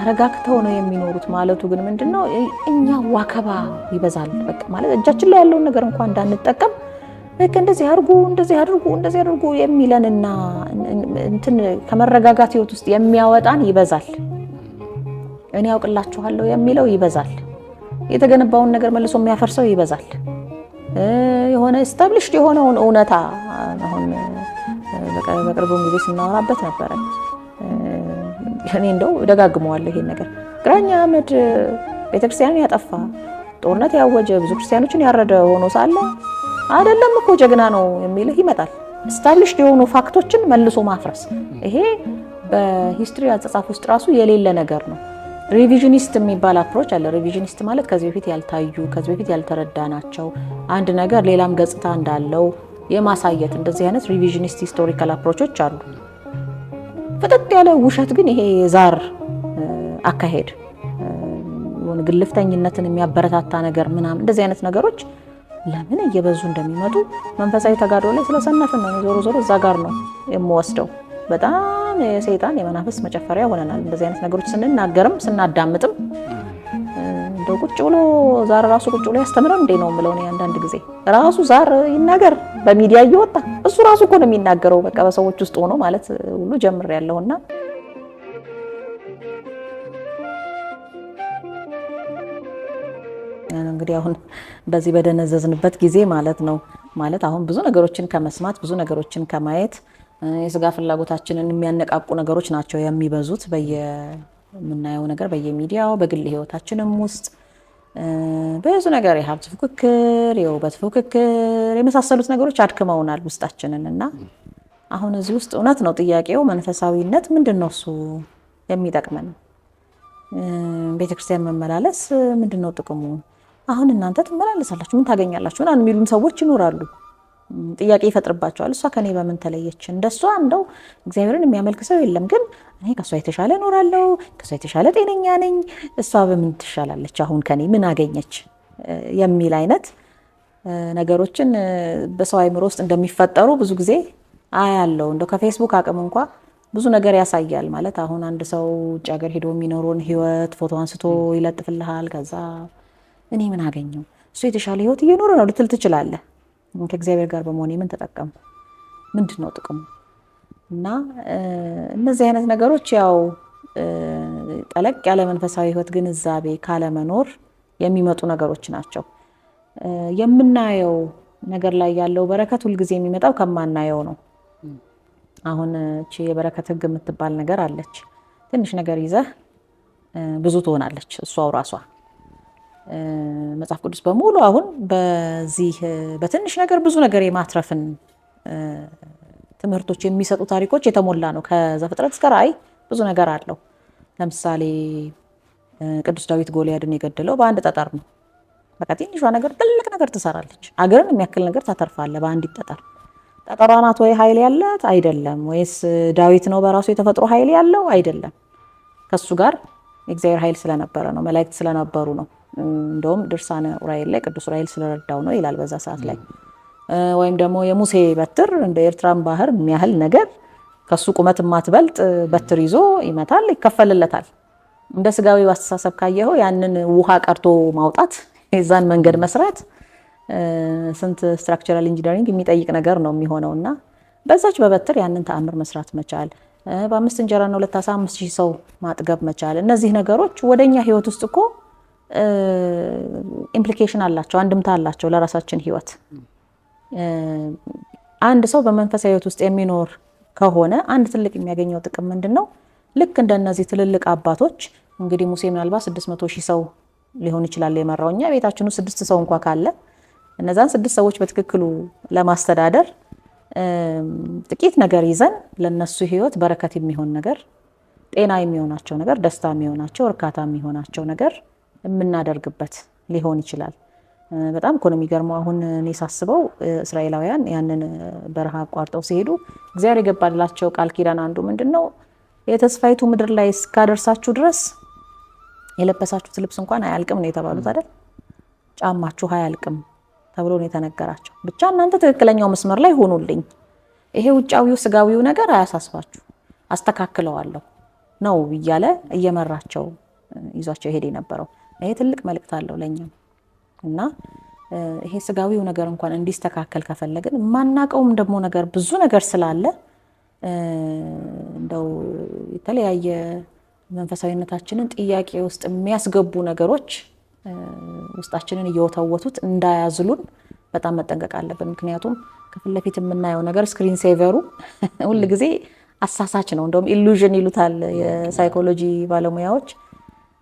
ተረጋግተው ነው የሚኖሩት ማለቱ ግን ምንድነው? እኛ ዋከባ ይበዛል። በቃ ማለት እጃችን ላይ ያለውን ነገር እንኳን እንዳንጠቀም በቃ እንደዚህ አድርጉ፣ እንደዚህ አድርጉ፣ እንደዚህ አድርጉ የሚለንና እንትን ከመረጋጋት ህይወት ውስጥ የሚያወጣን ይበዛል። እኔ ያውቅላችኋለሁ የሚለው ይበዛል። የተገነባውን ነገር መልሶ የሚያፈርሰው ይበዛል። የሆነ established የሆነውን እውነታ አሁን በቅርቡ ጊዜ ስናወራበት ነበረ። እኔ እንደው ደጋግመዋለሁ ይሄን ነገር። ግራኝ አህመድ ቤተክርስቲያንን ያጠፋ፣ ጦርነት ያወጀ፣ ብዙ ክርስቲያኖችን ያረደ ሆኖ ሳለ አይደለም እኮ ጀግና ነው የሚልህ ይመጣል። Established የሆኑ fact ኦችን መልሶ ማፍረስ፣ ይሄ በ history አጻጻፍ ውስጥ ራሱ የሌለ ነገር ነው። Revisionist የሚባል approach አለ። Revisionist ማለት ከዚህ በፊት ያልታዩ፣ ከዚህ በፊት ያልተረዳናቸው፣ አንድ ነገር ሌላም ገጽታ እንዳለው የማሳየት እንደዚህ አይነት revisionist historical approach ኦች አሉ። ፍጥጥ ያለ ውሸት ግን ይሄ የዛር አካሄድ፣ የሆነ ግልፍተኝነትን የሚያበረታታ ነገር ምናምን፣ እንደዚህ አይነት ነገሮች ለምን እየበዙ እንደሚመጡ መንፈሳዊ ተጋድሎ ላይ ስለሰነፍን ነው። ዞሮ ዞሮ እዛ ጋር ነው የምወስደው። በጣም የሰይጣን የመናፍስት መጨፈሪያ ሆነናል። እንደዚህ አይነት ነገሮች ስንናገርም ስናዳምጥም እንደው ቁጭ ብሎ ዛር ራሱ ቁጭ ብሎ ያስተምረን እንዴ ነው የምለው እኔ። አንዳንድ ጊዜ ራሱ ዛር ይናገር በሚዲያ እየወጣ፣ እሱ ራሱ እኮ ነው የሚናገረው። በቃ በሰዎች ውስጥ ሆኖ ማለት ሁሉ ጀምሬያለሁና። እንግዲህ አሁን በዚህ በደነዘዝንበት ጊዜ ማለት ነው፣ ማለት አሁን ብዙ ነገሮችን ከመስማት፣ ብዙ ነገሮችን ከማየት የስጋ ፍላጎታችንን የሚያነቃቁ ነገሮች ናቸው የሚበዙት። በየምናየው ነገር፣ በየሚዲያው፣ በግል ህይወታችንም ውስጥ ብዙ ነገር፣ የሀብት ፉክክር፣ የውበት ፉክክር የመሳሰሉት ነገሮች አድክመውናል ውስጣችንን። እና አሁን እዚህ ውስጥ እውነት ነው ጥያቄው፣ መንፈሳዊነት ምንድን ነው እሱ የሚጠቅመን? ቤተክርስቲያን መመላለስ ምንድን ነው ጥቅሙ? አሁን እናንተ ትመላለሳላችሁ፣ ምን ታገኛላችሁ? ምናምን የሚሉን ሰዎች ይኖራሉ። ጥያቄ ይፈጥርባቸዋል። እሷ ከኔ በምን ተለየች? እንደሷ እንደው እግዚአብሔርን የሚያመልክ ሰው የለም፣ ግን እኔ ከእሷ የተሻለ እኖራለሁ፣ ከእሷ የተሻለ ጤነኛ ነኝ፣ እሷ በምን ትሻላለች? አሁን ከኔ ምን አገኘች? የሚል አይነት ነገሮችን በሰው አይምሮ ውስጥ እንደሚፈጠሩ ብዙ ጊዜ አያለው። እንደው ከፌስቡክ አቅም እንኳ ብዙ ነገር ያሳያል። ማለት አሁን አንድ ሰው ውጭ ሀገር ሄዶ የሚኖረውን ህይወት ፎቶ አንስቶ ይለጥፍልሃል። ከዛ እኔ ምን አገኘው? እሱ የተሻለ ህይወት እየኖረ ነው ልትል ትችላለህ። ከእግዚአብሔር ጋር በመሆኔ ምን ተጠቀምኩ? ምንድን ነው ጥቅሙ? እና እነዚህ አይነት ነገሮች ያው ጠለቅ ያለ መንፈሳዊ ህይወት ግንዛቤ ካለመኖር የሚመጡ ነገሮች ናቸው። የምናየው ነገር ላይ ያለው በረከት ሁልጊዜ የሚመጣው ከማናየው ነው። አሁን እቺ የበረከት ህግ የምትባል ነገር አለች። ትንሽ ነገር ይዘህ ብዙ ትሆናለች እሷው ራሷ። መጽሐፍ ቅዱስ በሙሉ አሁን በዚህ በትንሽ ነገር ብዙ ነገር የማትረፍን ትምህርቶች የሚሰጡ ታሪኮች የተሞላ ነው። ከዘፍጥረት እስከ ራእይ ብዙ ነገር አለው። ለምሳሌ ቅዱስ ዳዊት ጎልያድን የገደለው በአንድ ጠጠር ነው። በቃ ትንሿ ነገር ትልቅ ነገር ትሰራለች። አገርን የሚያክል ነገር ታተርፋለህ በአንዲት ጠጠር። ጠጠሯ ናት ወይ ኃይል ያላት? አይደለም። ወይስ ዳዊት ነው በራሱ የተፈጥሮ ኃይል ያለው? አይደለም። ከሱ ጋር የእግዚአብሔር ኃይል ስለነበረ ነው፣ መላእክት ስለነበሩ ነው። እንደውም ድርሳነ ኡራኤል ላይ ቅዱስ ኡራኤል ስለረዳው ነው ይላል በዛ ሰዓት ላይ። ወይም ደግሞ የሙሴ በትር እንደ ኤርትራን ባህር የሚያህል ነገር፣ ከሱ ቁመት የማትበልጥ በትር ይዞ ይመታል፣ ይከፈልለታል። እንደ ስጋዊ አስተሳሰብ ካየኸው ያንን ውሃ ቀርቶ ማውጣት፣ የዛን መንገድ መስራት ስንት structural engineering የሚጠይቅ ነገር ነው የሚሆነው። እና በዛች በበትር ያንን ተአምር መስራት መቻል፣ በአምስት እንጀራና ሁለት ዓሣ 5,000 ሰው ማጥገብ መቻል፣ እነዚህ ነገሮች ወደኛ ህይወት ውስጥ እኮ implication አላቸው፣ አንድምታ አላቸው ለራሳችን ህይወት። አንድ ሰው በመንፈሳዊ ህይወት ውስጥ የሚኖር ከሆነ አንድ ትልቅ የሚያገኘው ጥቅም ምንድን ነው? ልክ እንደነዚህ ትልልቅ አባቶች፣ እንግዲህ ሙሴ ምናልባት 600,000 ሰው ሊሆን ይችላል የመራው። እኛ ቤታችን ውስጥ ስድስት ሰው እንኳ ካለ እነዛን ስድስት ሰዎች በትክክሉ ለማስተዳደር ጥቂት ነገር ይዘን ለነሱ ህይወት በረከት የሚሆን ነገር፣ ጤና የሚሆናቸው ነገር፣ ደስታ የሚሆናቸው፣ እርካታ የሚሆናቸው ነገር የምናደርግበት ሊሆን ይችላል። በጣም እኮ ነው የሚገርመው። አሁን እኔ ሳስበው እስራኤላውያን ያንን በረሃ አቋርጠው ሲሄዱ እግዚአብሔር የገባላቸው ቃል ኪዳን አንዱ ምንድን ነው? የተስፋይቱ ምድር ላይ እስካደርሳችሁ ድረስ የለበሳችሁት ልብስ እንኳን አያልቅም ነው የተባሉት አይደል? ጫማችሁ አያልቅም ተብሎ ነው የተነገራቸው። ብቻ እናንተ ትክክለኛው መስመር ላይ ሆኑልኝ። ይሄ ውጫዊው ስጋዊው ነገር አያሳስባችሁ፣ አስተካክለዋለሁ። ነው እያለ እየመራቸው ይዟቸው ይሄድ የነበረው። ይሄ ትልቅ መልእክት አለው ለኛም። እና ይሄ ስጋዊው ነገር እንኳን እንዲስተካከል ከፈለግን የማናውቀውም ደግሞ ነገር ብዙ ነገር ስላለ እንደው የተለያየ መንፈሳዊነታችንን ጥያቄ ውስጥ የሚያስገቡ ነገሮች ውስጣችንን እየወተወቱት እንዳያዝሉን በጣም መጠንቀቅ አለብን። ምክንያቱም ከፊት ለፊት የምናየው ነገር screen saver ኡ ሁል ጊዜ አሳሳች ነው። እንደውም illusion ይሉታል የሳይኮሎጂ ባለሙያዎች።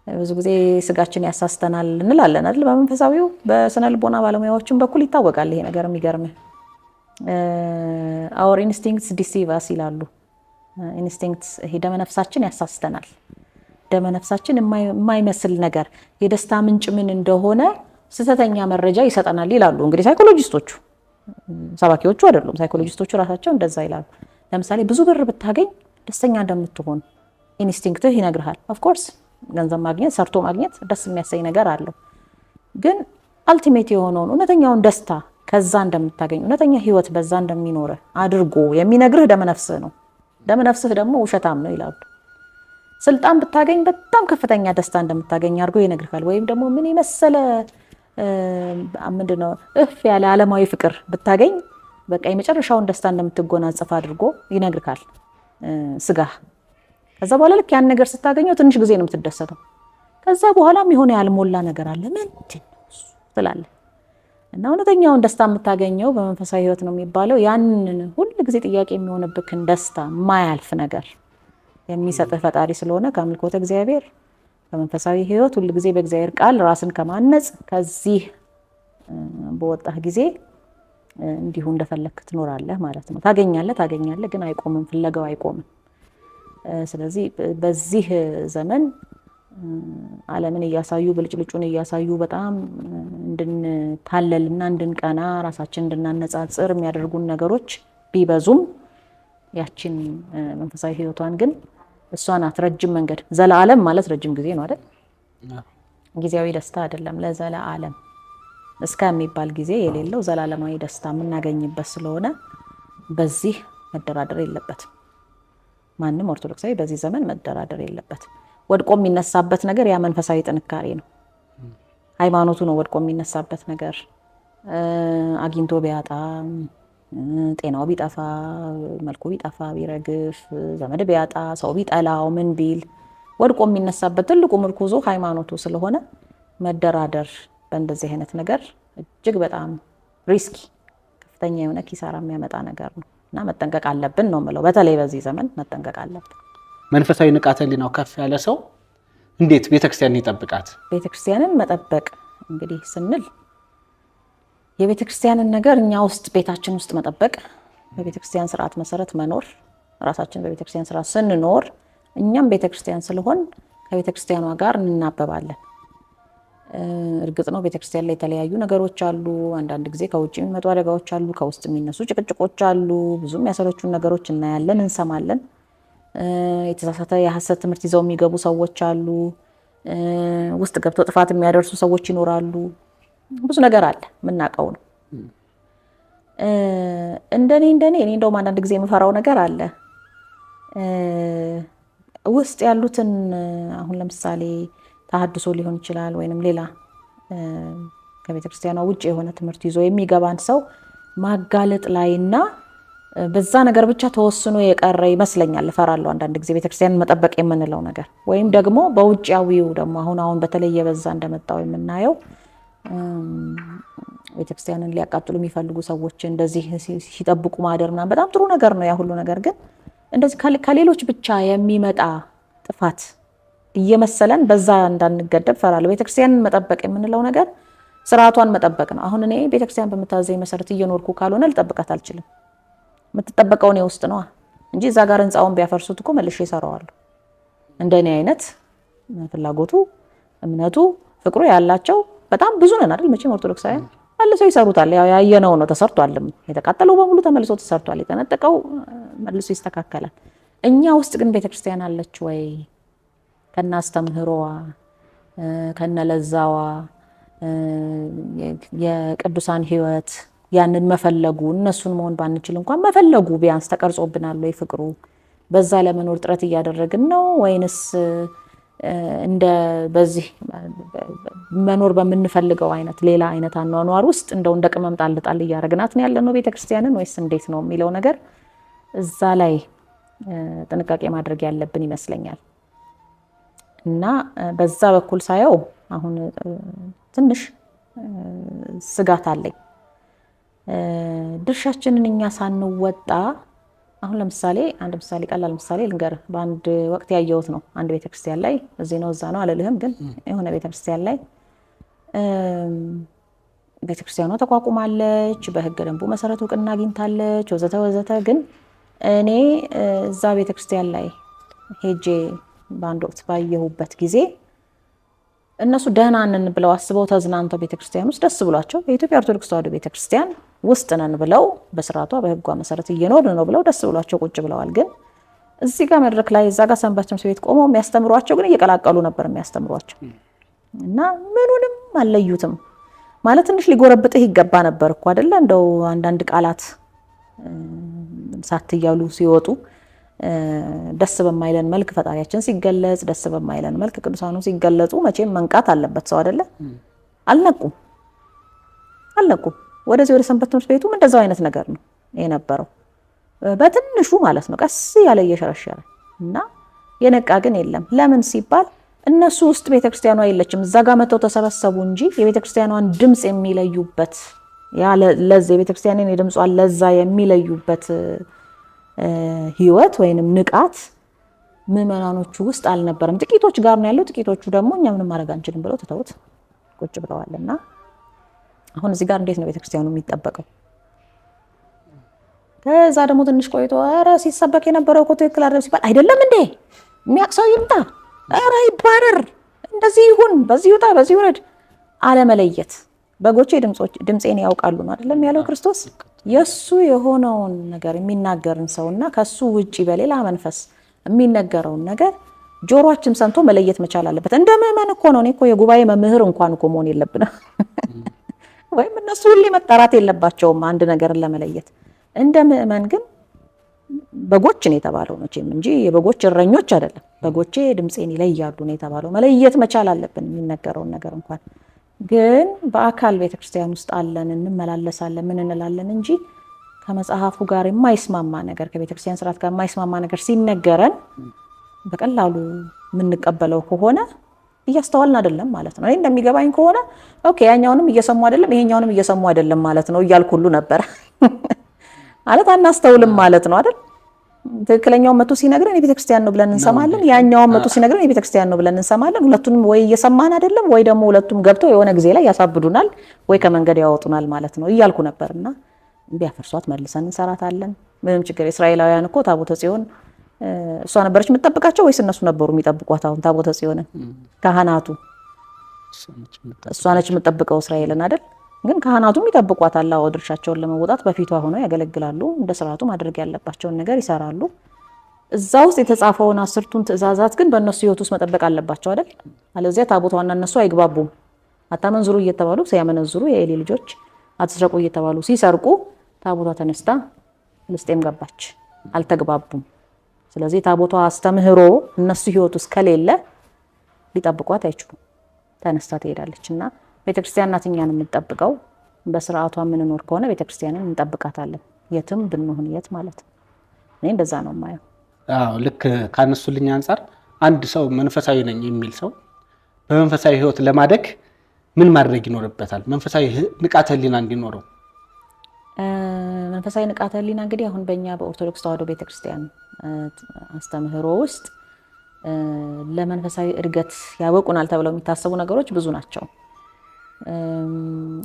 ብዙ ጊዜ ስጋችን ያሳስተናል እንላለን አይደል? በመንፈሳዊው በስነ ልቦና ባለሙያዎችም በኩል ይታወቃል ይሄ ነገር። የሚገርምህ our instincts deceive us ይላሉ። Instincts ይሄ ደመነፍሳችን ያሳስተናል። ደመነፍሳችን የማይመስል ነገር የደስታ ምንጭ ምን እንደሆነ ስህተተኛ መረጃ ይሰጠናል ይላሉ። እንግዲህ ሳይኮሎጂስቶቹ፣ ሰባኪዎቹ አይደሉም። ሳይኮሎጂስቶቹ ራሳቸው እንደዛ ይላሉ። ለምሳሌ ብዙ ብር ብታገኝ ደስተኛ እንደምትሆን instinct ህ ይነግርሃል። Of course ገንዘብ ማግኘት፣ ሰርቶ ማግኘት ደስ የሚያሰኝ ነገር አለው። ግን ultimate የሆነውን እውነተኛውን ደስታ ከዛ እንደምታገኝ፣ እውነተኛ ህይወት በዛ እንደሚኖርህ አድርጎ የሚነግርህ ደመነፍስህ ነው። ደመነፍስህ ደግሞ ውሸታም ነው ይላሉ። ስልጣን ብታገኝ በጣም ከፍተኛ ደስታ እንደምታገኝ አድርጎ ይነግርሃል። ወይም ደግሞ ምን የመሰለ ምንድነው እፍ ያለ ዓለማዊ ፍቅር ብታገኝ በቃ የመጨረሻውን ደስታ እንደምትጎናጸፍ አድርጎ ይነግርሃል ስጋህ። ከዛ በኋላ ልክ ያን ነገር ስታገኘው ትንሽ ጊዜ ነው የምትደሰተው። ከዛ በኋላም የሆነ ያልሞላ ነገር አለ፣ ምንድን ነው እሱ ትላለህ። እና እውነተኛውን ደስታ የምታገኘው በመንፈሳዊ ህይወት ነው የሚባለው። ያንን ሁል ጊዜ ጥያቄ የሚሆንብክን ደስታ የማያልፍ ነገር የሚሰጥህ ፈጣሪ ስለሆነ ከአምልኮተ እግዚአብሔር፣ ከመንፈሳዊ ህይወት፣ ሁል ጊዜ በእግዚአብሔር ቃል ራስን ከማነጽ ከዚህ በወጣህ ጊዜ እንዲሁ እንደፈለክ ትኖራለህ ማለት ነው። ታገኛለህ ታገኛለህ፣ ግን አይቆምም፣ ፍለጋው አይቆምም። ስለዚህ በዚህ ዘመን ዓለምን እያሳዩ፣ ብልጭልጩን እያሳዩ በጣም እንድንታለልና እንድንቀና፣ ራሳችን እንድናነጻጽር የሚያደርጉን ነገሮች ቢበዙም ያችን መንፈሳዊ ህይወቷን ግን እሷ ናት ረጅም መንገድ። ዘለዓለም ማለት ረጅም ጊዜ ነው አይደል? ጊዜያዊ ደስታ አይደለም። ለዘለዓለም እስከሚባል ጊዜ የሌለው ዘላለማዊ ደስታ የምናገኝበት ስለሆነ በዚህ መደራደር የለበትም። ማንም ኦርቶዶክሳዊ በዚህ ዘመን መደራደር የለበትም። ወድቆ የሚነሳበት ነገር ያ መንፈሳዊ ጥንካሬ ነው። ሃይማኖቱ ነው ወድቆ የሚነሳበት ነገር። አግኝቶ ቢያጣ፣ ጤናው ቢጠፋ፣ መልኩ ቢጠፋ፣ ቢረግፍ፣ ዘመድ ቢያጣ፣ ሰው ቢጠላው፣ ምን ቢል ወድቆ የሚነሳበት ትልቁ ምርኩዞ ሃይማኖቱ ስለሆነ መደራደር በእንደዚህ አይነት ነገር እጅግ በጣም risky፣ ከፍተኛ የሆነ ኪሳራ የሚያመጣ ነገር ነው እና መጠንቀቅ አለብን ነው የምለው። በተለይ በዚህ ዘመን መጠንቀቅ አለብን። መንፈሳዊ ንቃተ ህሊናው ከፍ ያለ ሰው እንዴት ቤተክርስቲያንን ይጠብቃት? ቤተክርስቲያንን መጠበቅ እንግዲህ ስንል የቤተክርስቲያንን ነገር እኛ ውስጥ ቤታችን ውስጥ መጠበቅ፣ በቤተክርስቲያን ስርዓት መሰረት መኖር፣ ራሳችን በቤተክርስቲያን ስርዓት ስንኖር እኛም ቤተክርስቲያን ስለሆን ከቤተክርስቲያኗ ጋር እንናበባለን። እርግጥ ነው ቤተክርስቲያን ላይ የተለያዩ ነገሮች አሉ። አንዳንድ ጊዜ ከውጭ የሚመጡ አደጋዎች አሉ፣ ከውስጥ የሚነሱ ጭቅጭቆች አሉ። ብዙ የሚያሰለቹን ነገሮች እናያለን፣ እንሰማለን። የተሳሳተ የሐሰት ትምህርት ይዘው የሚገቡ ሰዎች አሉ። ውስጥ ገብተው ጥፋት የሚያደርሱ ሰዎች ይኖራሉ። ብዙ ነገር አለ፣ የምናውቀው ነው። እንደኔ እኔ እንደውም አንዳንድ ጊዜ የምፈራው ነገር አለ። ውስጥ ያሉትን አሁን ለምሳሌ ተሐድሶ ሊሆን ይችላል ወይንም ሌላ ከቤተክርስቲያኗ ውጭ የሆነ ትምህርት ይዞ የሚገባን ሰው ማጋለጥ ላይና በዛ ነገር ብቻ ተወስኖ የቀረ ይመስለኛል። እፈራለሁ አንዳንድ ጊዜ ቤተክርስቲያንን መጠበቅ የምንለው ነገር ወይም ደግሞ በውጫዊው ደግሞ አሁን አሁን በተለይ የበዛ እንደመጣው የምናየው ቤተክርስቲያንን ሊያቃጥሉ የሚፈልጉ ሰዎች እንደዚህ ሲጠብቁ ማደር ምናምን በጣም ጥሩ ነገር ነው ያ ሁሉ ነገር። ግን እንደዚህ ከሌሎች ብቻ የሚመጣ ጥፋት እየመሰለን በዛ እንዳንገደብ እፈራለሁ። ቤተክርስቲያንን መጠበቅ የምንለው ነገር ስርዓቷን መጠበቅ ነው። አሁን እኔ ቤተክርስቲያን በምታዘኝ መሰረት እየኖርኩ ካልሆነ ልጠብቃት አልችልም። የምትጠበቀው እኔ ውስጥ ነዋ እንጂ እዛ ጋር ህንፃውን ቢያፈርሱት እኮ መልሼ እሰራዋለሁ። እንደኔ አይነት ፍላጎቱ፣ እምነቱ፣ ፍቅሩ ያላቸው በጣም ብዙ ነን አይደል? መቼም ኦርቶዶክሳውያን መልሰው ይሰሩታል። ያው ያየነው ነው፣ ተሰርቷልም። የተቃጠለው በሙሉ ተመልሶ ተሰርቷል። የተነጠቀው መልሶ ይስተካከላል። እኛ ውስጥ ግን ቤተክርስቲያን አለች ወይ? ከነ አስተምህሮዋ፣ ከነ ለዛዋ፣ የቅዱሳን ህይወት ያንን መፈለጉ፣ እነሱን መሆን ባንችል እንኳን መፈለጉ ቢያንስ ተቀርጾብናል ወይ ፍቅሩ በዛ ለመኖር ጥረት እያደረግን ነው ወይንስ እንደ በዚህ መኖር በምንፈልገው አይነት ሌላ አይነት አኗኗር ውስጥ እንደው እንደ ቅመም ጣል ጣል እያደረግናት ነው ያለነው ቤተክርስቲያንን ወይስ እንዴት ነው የሚለው ነገር እዛ ላይ ጥንቃቄ ማድረግ ያለብን ይመስለኛል። እና በዛ በኩል ሳየው አሁን ትንሽ ስጋት አለኝ። ድርሻችንን እኛ ሳንወጣ አሁን ለምሳሌ አንድ ምሳሌ ቀላል ምሳሌ ልንገርህ። በአንድ ወቅት ያየሁት ነው። አንድ ቤተክርስቲያን ላይ እዚህ ነው እዛ ነው አልልህም፣ ግን የሆነ ቤተክርስቲያን ላይ ቤተክርስቲያኗ ተቋቁማለች፣ በሕገ ደንቡ መሰረት እውቅና አግኝታለች፣ ወዘተ ወዘተ። ግን እኔ እዛ ቤተክርስቲያን ላይ ሄጄ በአንድ ወቅት ባየሁበት ጊዜ እነሱ ደህና ነን ብለው አስበው ተዝናንተው ቤተክርስቲያን ውስጥ ደስ ብሏቸው የኢትዮጵያ ኦርቶዶክስ ተዋሕዶ ቤተክርስቲያን ውስጥ ነን ብለው በስርዓቷ በሕጓ መሰረት እየኖርን ነው ብለው ደስ ብሏቸው ቁጭ ብለዋል። ግን እዚህ ጋር መድረክ ላይ እዛ ጋር ሰንበት ትምህርት ቤት ቆመው የሚያስተምሯቸው ግን እየቀላቀሉ ነበር የሚያስተምሯቸው እና ምኑንም አልለዩትም። ማለት ትንሽ ሊጎረብጥህ ይገባ ነበር እኮ አይደለ? እንደው አንዳንድ ቃላት ሳት እያሉ ሲወጡ ደስ በማይለን መልክ ፈጣሪያችን ሲገለጽ፣ ደስ በማይለን መልክ ቅዱሳኑ ሲገለጹ መቼም መንቃት አለበት ሰው አይደለ? አልነቁም አልነቁም። ወደዚህ ወደ ሰንበት ትምህርት ቤቱም እንደዛው አይነት ነገር ነው የነበረው፣ በትንሹ ማለት ነው፣ ቀስ ያለ እየሸረሸረ እና የነቃ ግን የለም። ለምን ሲባል እነሱ ውስጥ ቤተክርስቲያኗ የለችም። እዛ ጋር መተው ተሰበሰቡ እንጂ የቤተክርስቲያኗን ድምፅ የሚለዩበት ያ ለዛ የቤተክርስቲያንን የድምጿን ለዛ የሚለዩበት ህይወት ወይንም ንቃት ምዕመናኖቹ ውስጥ አልነበረም። ጥቂቶች ጋር ነው ያለው። ጥቂቶቹ ደግሞ እኛ ምንም ማድረግ አንችልም ብለው ትተውት ቁጭ ብለዋልና አሁን እዚህ ጋር እንዴት ነው ቤተክርስቲያኑ የሚጠበቀው? ከዛ ደግሞ ትንሽ ቆይቶ ኧረ ሲሰበክ የነበረው እኮ ትክክል አይደለም ሲባል አይደለም እንዴ የሚያውቅ ሰው ይምጣ፣ ኧረ ይባረር፣ እንደዚህ ይሁን፣ በዚህ ይውጣ፣ በዚህ ይውረድ፣ አለመለየት። በጎቼ ድምፄን ያውቃሉ ነው አይደለም ያለው ክርስቶስ። የሱ የሆነውን ነገር የሚናገርን ሰውና ከሱ ውጪ በሌላ መንፈስ የሚነገረውን ነገር ጆሮአችን ሰምቶ መለየት መቻል አለበት። እንደ ምዕመን እኮ ነው። እኔ እኮ የጉባኤ መምህር እንኳን እኮ መሆን የለብንም ወይም እነሱ ሁሌ መጠራት የለባቸውም አንድ ነገርን ለመለየት። እንደ ምዕመን ግን በጎች ነው የተባለው መቼም እንጂ የበጎች እረኞች አይደለም። በጎቼ ድምፄን ይለያሉ ነው የተባለው። መለየት መቻል አለብን የሚነገረውን ነገር እንኳን። ግን በአካል ቤተክርስቲያን ውስጥ አለን፣ እንመላለሳለን፣ ምን እንላለን እንጂ ከመጽሐፉ ጋር የማይስማማ ነገር ከቤተክርስቲያን ስርዓት ጋር የማይስማማ ነገር ሲነገረን በቀላሉ የምንቀበለው ከሆነ እያስተዋልን አይደለም ማለት ነው። እኔ እንደሚገባኝ ከሆነ okay ያኛውንም እየሰሙ አይደለም ይሄኛውንም እየሰሙ አይደለም ማለት ነው እያልኩ ሁሉ ነበር። ማለት አናስተውልም ማለት ነው አይደል? ትክክለኛውን መቶ ሲነግረን የቤተክርስቲያን ነው ብለን እንሰማለን። ያኛውን መቶ ሲነግረን የቤተክርስቲያን ነው ብለን እንሰማለን። ሁለቱንም ወይ እየሰማን አይደለም ወይ ደግሞ ሁለቱም ገብተው የሆነ ጊዜ ላይ ያሳብዱናል ወይ ከመንገድ ያወጡናል ማለት ነው እያልኩ ነበርና ቢያፈርሷት መልሰን እንሰራታለን። ምንም ችግር። እስራኤላውያን እኮ ታቦተ ጽዮን እሷ ነበረች የምትጠብቃቸው ወይስ እነሱ ነበሩ የሚጠብቋት? አሁን ታቦተ ጽዮንን ካህናቱ እሷ ነች የምትጠብቀው እስራኤልን አይደል? ግን ካህናቱም ይጠብቋታል። አዎ ድርሻቸውን ለመወጣት በፊቷ ሆነው ያገለግላሉ። እንደ ስርዓቱ ማድረግ ያለባቸውን ነገር ይሰራሉ። እዛ ውስጥ የተጻፈውን 10ቱን ትእዛዛት ግን በእነሱ ሕይወት ውስጥ መጠበቅ አለባቸው አይደል? አለዚያ ታቦቷና እነሱ አይግባቡም። አታመንዝሩ እየተባሉ ሲያመነዝሩ የኤሊ ልጆች፣ አትስረቁ እየተባሉ ሲሰርቁ ታቦቷ ተነስታ ፍልስጤም ገባች። አልተግባቡም። ስለዚህ ታቦቷ አስተምህሮ እነሱ ሕይወት ውስጥ ከሌለ ሊጠብቋት አይችሉም። ተነስታ ትሄዳለች። እና ቤተክርስቲያን ናት እኛን የምንጠብቀው። በስርዓቷ የምንኖር ከሆነ ቤተክርስቲያንን እንጠብቃታለን፣ የትም ብንሆን የት ማለት ነው። እኔ እንደዛ ነው የማየው። አዎ ልክ ካነሱልኝ አንጻር አንድ ሰው መንፈሳዊ ነኝ የሚል ሰው በመንፈሳዊ ሕይወት ለማደግ ምን ማድረግ ይኖርበታል? መንፈሳዊ ንቃተ ሕሊና እንዲኖረው። መንፈሳዊ ንቃተ ሕሊና እንግዲህ አሁን በእኛ በኦርቶዶክስ ተዋሕዶ ቤተክርስቲያን አስተምህሮ ውስጥ ለመንፈሳዊ እድገት ያበቁናል ተብለው የሚታሰቡ ነገሮች ብዙ ናቸው።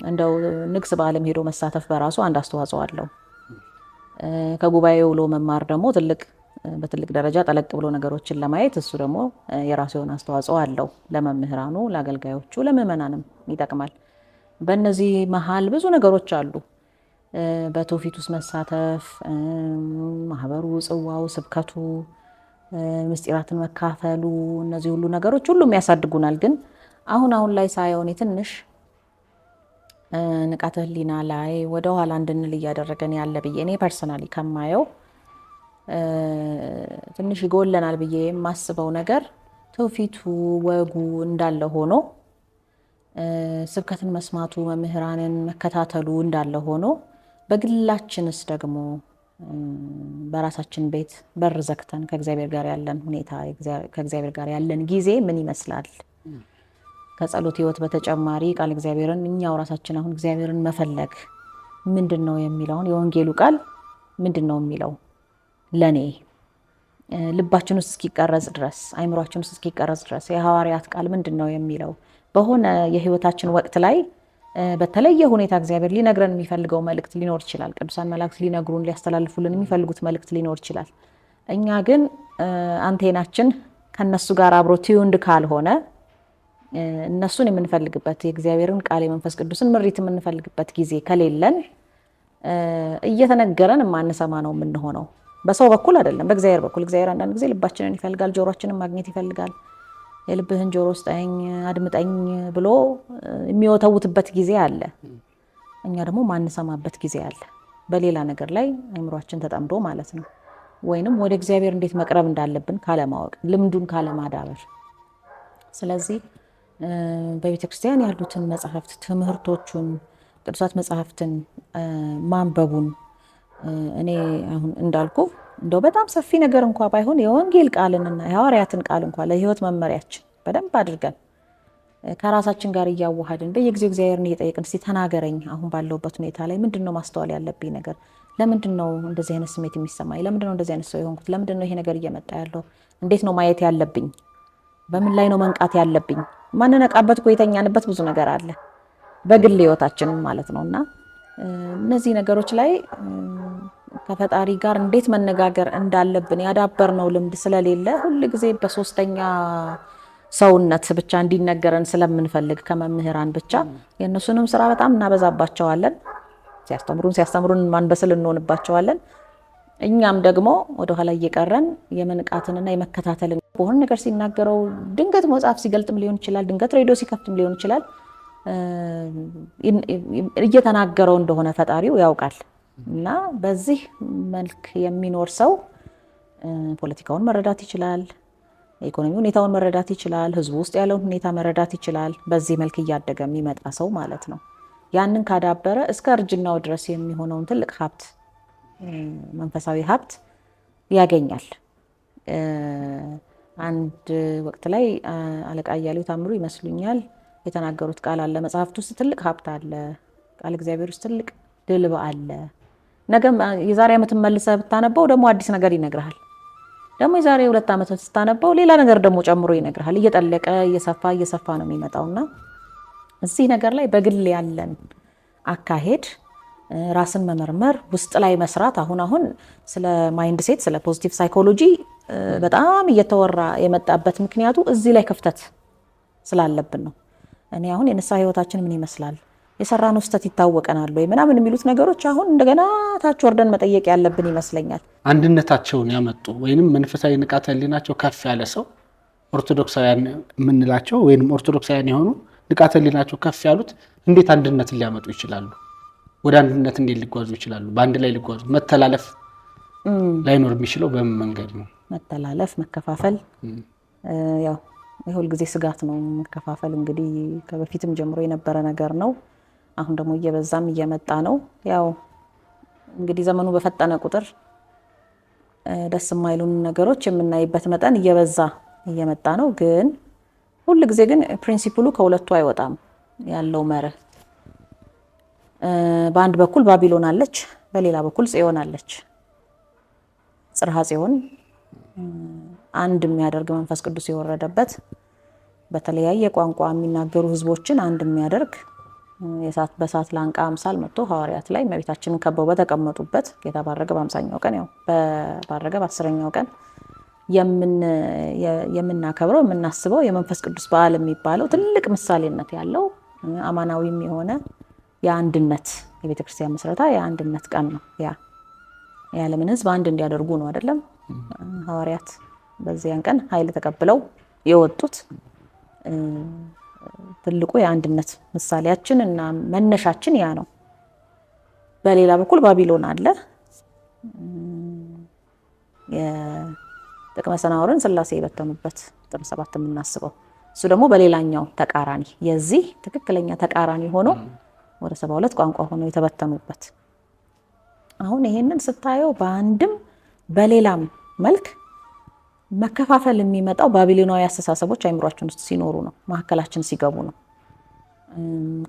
እንደው ንግስ በዓለም ሄዶ መሳተፍ በራሱ አንድ አስተዋጽኦ አለው። ከጉባኤ ውሎ መማር ደግሞ በትልቅ ደረጃ ጠለቅ ብሎ ነገሮችን ለማየት እሱ ደግሞ የራሱ የሆነ አስተዋጽኦ አለው። ለመምህራኑ፣ ለአገልጋዮቹ፣ ለምዕመናንም ይጠቅማል። በእነዚህ መሀል ብዙ ነገሮች አሉ። በትውፊት ውስጥ መሳተፍ፣ ማህበሩ፣ ጽዋው፣ ስብከቱ፣ ምስጢራትን መካፈሉ፣ እነዚህ ሁሉ ነገሮች ሁሉም ያሳድጉናል። ግን አሁን አሁን ላይ ሳየው እኔ ትንሽ ንቃተ ሕሊና ላይ ወደ ኋላ እንድንል እያደረገን ያለ ብዬ እኔ personally ከማየው ትንሽ ይጎለናል ብዬ የማስበው ነገር ትውፊቱ ወጉ እንዳለ ሆኖ ስብከትን መስማቱ መምህራንን መከታተሉ እንዳለ ሆኖ በግላችንስ ደግሞ በራሳችን ቤት በር ዘግተን ከእግዚአብሔር ጋር ያለን ሁኔታ፣ ከእግዚአብሔር ጋር ያለን ጊዜ ምን ይመስላል? ከጸሎት ሕይወት በተጨማሪ ቃል እግዚአብሔርን እኛው ራሳችን አሁን እግዚአብሔርን መፈለግ ምንድን ነው የሚለውን፣ የወንጌሉ ቃል ምንድን ነው የሚለው ለኔ ልባችን ውስጥ እስኪቀረጽ ድረስ፣ አይምሯችን ውስጥ እስኪቀረጽ ድረስ የሐዋርያት ቃል ምንድን ነው የሚለው፣ በሆነ የህይወታችን ወቅት ላይ በተለየ ሁኔታ እግዚአብሔር ሊነግረን የሚፈልገው መልእክት ሊኖር ይችላል። ቅዱሳን መላእክት ሊነግሩን ሊያስተላልፉልን የሚፈልጉት መልእክት ሊኖር ይችላል። እኛ ግን አንቴናችን ከነሱ ጋር አብሮ tuned ካልሆነ፣ እነሱን የምንፈልግበት፣ የእግዚአብሔርን ቃል የመንፈስ ቅዱስን ምሪት የምንፈልግበት ጊዜ ከሌለን እየተነገረን የማንሰማ ነው የምንሆነው። በሰው በኩል አይደለም፣ በእግዚአብሔር በኩል። እግዚአብሔር አንዳንድ ጊዜ ልባችንን ይፈልጋል፣ ጆሮአችንን ማግኘት ይፈልጋል። የልብህን ጆሮ ስጠኝ፣ አድምጠኝ ብሎ የሚወተውትበት ጊዜ አለ። እኛ ደግሞ ማንሰማበት ጊዜ አለ። በሌላ ነገር ላይ አይምሯችን ተጠምዶ ማለት ነው። ወይንም ወደ እግዚአብሔር እንዴት መቅረብ እንዳለብን ካለማወቅ፣ ልምዱን ካለማዳበር። ስለዚህ በቤተ ክርስቲያን ያሉትን መጽሐፍት፣ ትምህርቶቹን፣ ቅዱሳት መጽሐፍትን ማንበቡን፣ እኔ አሁን እንዳልኩ እንደው በጣም ሰፊ ነገር እንኳ ባይሆን የወንጌል ቃልንና የሐዋርያትን ቃል እንኳ ለሕይወት መመሪያችን በደንብ አድርገን ከራሳችን ጋር እያዋሃድን በየጊዜው እግዚአብሔርን እየጠየቅን፣ እስቲ ተናገረኝ፣ አሁን ባለሁበት ሁኔታ ላይ ምንድን ነው ማስተዋል ያለብኝ ነገር? ለምንድን ነው እንደዚህ አይነት ስሜት የሚሰማኝ? ለምንድን ነው እንደዚህ አይነት ሰው የሆንኩት? ለምንድን ነው ይሄ ነገር እየመጣ ያለው? እንዴት ነው ማየት ያለብኝ? በምን ላይ ነው መንቃት ያለብኝ? ማንነቃበት እኮ የተኛንበት ብዙ ነገር አለ፣ በግል ህይወታችንም ማለት ነው። እና እነዚህ ነገሮች ላይ ከፈጣሪ ጋር እንዴት መነጋገር እንዳለብን ያዳበርነው ልምድ ስለሌለ፣ ሁል ጊዜ በሶስተኛ ሰውነት ብቻ እንዲነገረን ስለምንፈልግ ከመምህራን ብቻ፣ የእነሱንም ስራ በጣም እናበዛባቸዋለን። ሲያስተምሩን ሲያስተምሩን ማንበስል እንሆንባቸዋለን። እኛም ደግሞ ወደኋላ እየቀረን የመንቃትንና የመከታተልን፣ በሆነ ነገር ሲናገረው ድንገት መጽሐፍ ሲገልጥም ሊሆን ይችላል፣ ድንገት ሬዲዮ ሲከፍትም ሊሆን ይችላል፣ እየተናገረው እንደሆነ ፈጣሪው ያውቃል። እና በዚህ መልክ የሚኖር ሰው ፖለቲካውን መረዳት ይችላል፣ የኢኮኖሚ ሁኔታውን መረዳት ይችላል፣ ህዝቡ ውስጥ ያለውን ሁኔታ መረዳት ይችላል። በዚህ መልክ እያደገ የሚመጣ ሰው ማለት ነው። ያንን ካዳበረ እስከ እርጅናው ድረስ የሚሆነውን ትልቅ ሀብት፣ መንፈሳዊ ሀብት ያገኛል። አንድ ወቅት ላይ አለቃ እያሌው ታምሩ ይመስሉኛል የተናገሩት ቃል አለ። መጽሐፍት ውስጥ ትልቅ ሀብት አለ፣ ቃል እግዚአብሔር ውስጥ ትልቅ ድልብ አለ። ነገም የዛሬ ዓመትን መልሰህ ብታነበው ደግሞ አዲስ ነገር ይነግርሃል። ደግሞ የዛሬ 2 ዓመት ስታነበው ሌላ ነገር ደግሞ ጨምሮ ይነግርሃል። እየጠለቀ፣ እየሰፋ እየሰፋ ነው የሚመጣውና እዚህ ነገር ላይ በግል ያለን አካሄድ፣ ራስን መመርመር፣ ውስጥ ላይ መስራት፣ አሁን አሁን ስለ mindset፣ ስለ positive psychology በጣም እየተወራ የመጣበት ምክንያቱ እዚህ ላይ ክፍተት ስላለብን ነው። እኔ አሁን የንስሐ ህይወታችን ምን ይመስላል፣ የሰራነው ስህተት ይታወቀናል ወይ ምናምን የሚሉት ነገሮች አሁን እንደገና ታች ወርደን መጠየቅ ያለብን ይመስለኛል። አንድነታቸውን ያመጡ ወይንም መንፈሳዊ ንቃተ ህሊናቸው ከፍ ያለ ሰው፣ ኦርቶዶክሳውያን የምንላቸው ወይንም ኦርቶዶክሳውያን የሆኑ ንቃተ ህሊናቸው ከፍ ያሉት እንዴት አንድነትን ሊያመጡ ይችላሉ? ወደ አንድነት እንዴት ሊጓዙ ይችላሉ? በአንድ ላይ ሊጓዙ መተላለፍ ላይኖር የሚችለው በምን መንገድ ነው? መተላለፍ፣ መከፋፈል ያው የሁል ጊዜ ስጋት ነው። መከፋፈል እንግዲህ ከበፊትም ጀምሮ የነበረ ነገር ነው። አሁን ደግሞ እየበዛም እየመጣ ነው። ያው እንግዲህ ዘመኑ በፈጠነ ቁጥር ደስ የማይሉን ነገሮች የምናይበት መጠን እየበዛ እየመጣ ነው። ግን ሁል ጊዜ ግን principle ኡ ከሁለቱ አይወጣም ያለው መርህ። በአንድ በኩል ባቢሎን አለች፣ በሌላ በኩል ጽዮን አለች። ጽርሐ ጽዮን አንድ የሚያደርግ፣ መንፈስ ቅዱስ የወረደበት፣ በተለያየ ቋንቋ የሚናገሩ ህዝቦችን አንድ የሚያደርግ፣ የእሳት በእሳት ላንቃ አምሳል መጥቶ ሐዋርያት ላይ እመቤታችንን ከበው በተቀመጡበት ጌታ ባረገ በ50ኛው ቀን፣ ያው ባረገ በ10ኛው ቀን የምናከብረው፣ የምናስበው የመንፈስ ቅዱስ በዓል የሚባለው ትልቅ ምሳሌነት ያለው አማናዊም የሆነ የአንድነት፣ የቤተ ክርስቲያን ምስረታ የአንድነት ቀን ነው። ያ የዓለምን ሕዝብ አንድ እንዲያደርጉ ነው አይደለም ሐዋርያት በዚያን ቀን ኃይል ተቀብለው የወጡት። ትልቁ የአንድነት ምሳሌያችን እና መነሻችን ያ ነው። በሌላ በኩል ባቢሎን አለ። የጥቅመ ሰናዖርን ስላሴ የበተኑበት ጥር 7 የምናስበው እሱ ደግሞ በሌላኛው ተቃራኒ የዚህ ትክክለኛ ተቃራኒ ሆኖ ወደ 72 ቋንቋ ሆኖ የተበተኑበት። አሁን ይሄንን ስታየው በአንድም በሌላም መልክ መከፋፈል የሚመጣው ባቢሎናዊ አስተሳሰቦች አይምሯችን ውስጥ ሲኖሩ ነው፣ መካከላችን ሲገቡ ነው።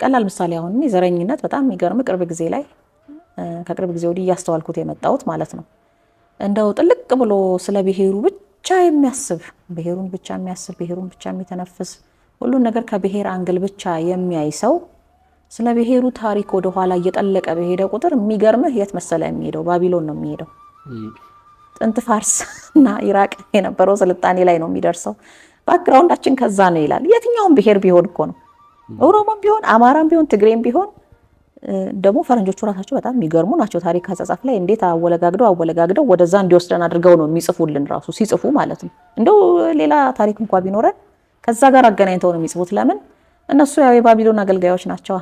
ቀላል ምሳሌ አሁን ዘረኝነት በጣም የሚገርም ቅርብ ጊዜ ላይ ከቅርብ ጊዜ ወዲህ እያስተዋልኩት የመጣሁት ማለት ነው። እንደው ጥልቅ ብሎ ስለ ብሔሩ ብቻ የሚያስብ ብሔሩን ብቻ የሚያስብ ብሔሩን ብቻ የሚተነፍስ ሁሉን ነገር ከብሔር angle ብቻ የሚያይ ሰው ስለ ብሔሩ ታሪክ ወደኋላ እየጠለቀ በሄደ ቁጥር የሚገርምህ የት መሰለ የሚሄደው? ባቢሎን ነው የሚሄደው። ጥንት ፋርስ እና ኢራቅ የነበረው ስልጣኔ ላይ ነው የሚደርሰው። Background ኣችን ከዛ ነው ይላል። የትኛውም ብሔር ቢሆን እኮ ነው፣ ኦሮሞም ቢሆን አማራም ቢሆን ትግሬም ቢሆን። ደግሞ ፈረንጆቹ ራሳቸው በጣም የሚገርሙ ናቸው። ታሪክ አጻጻፍ ላይ እንዴት አወለጋግደው ወደዛ እንዲወስደን አድርገው ነው የሚጽፉልን ራሱ ሲጽፉ ማለት ነው። እንደው ሌላ ታሪክ እንኳ ቢኖረን ከዛ ጋር አገናኝተው ነው የሚጽፉት። ለምን? እነሱ ያው የባቢሎን አገልጋዮች ናቸዋ።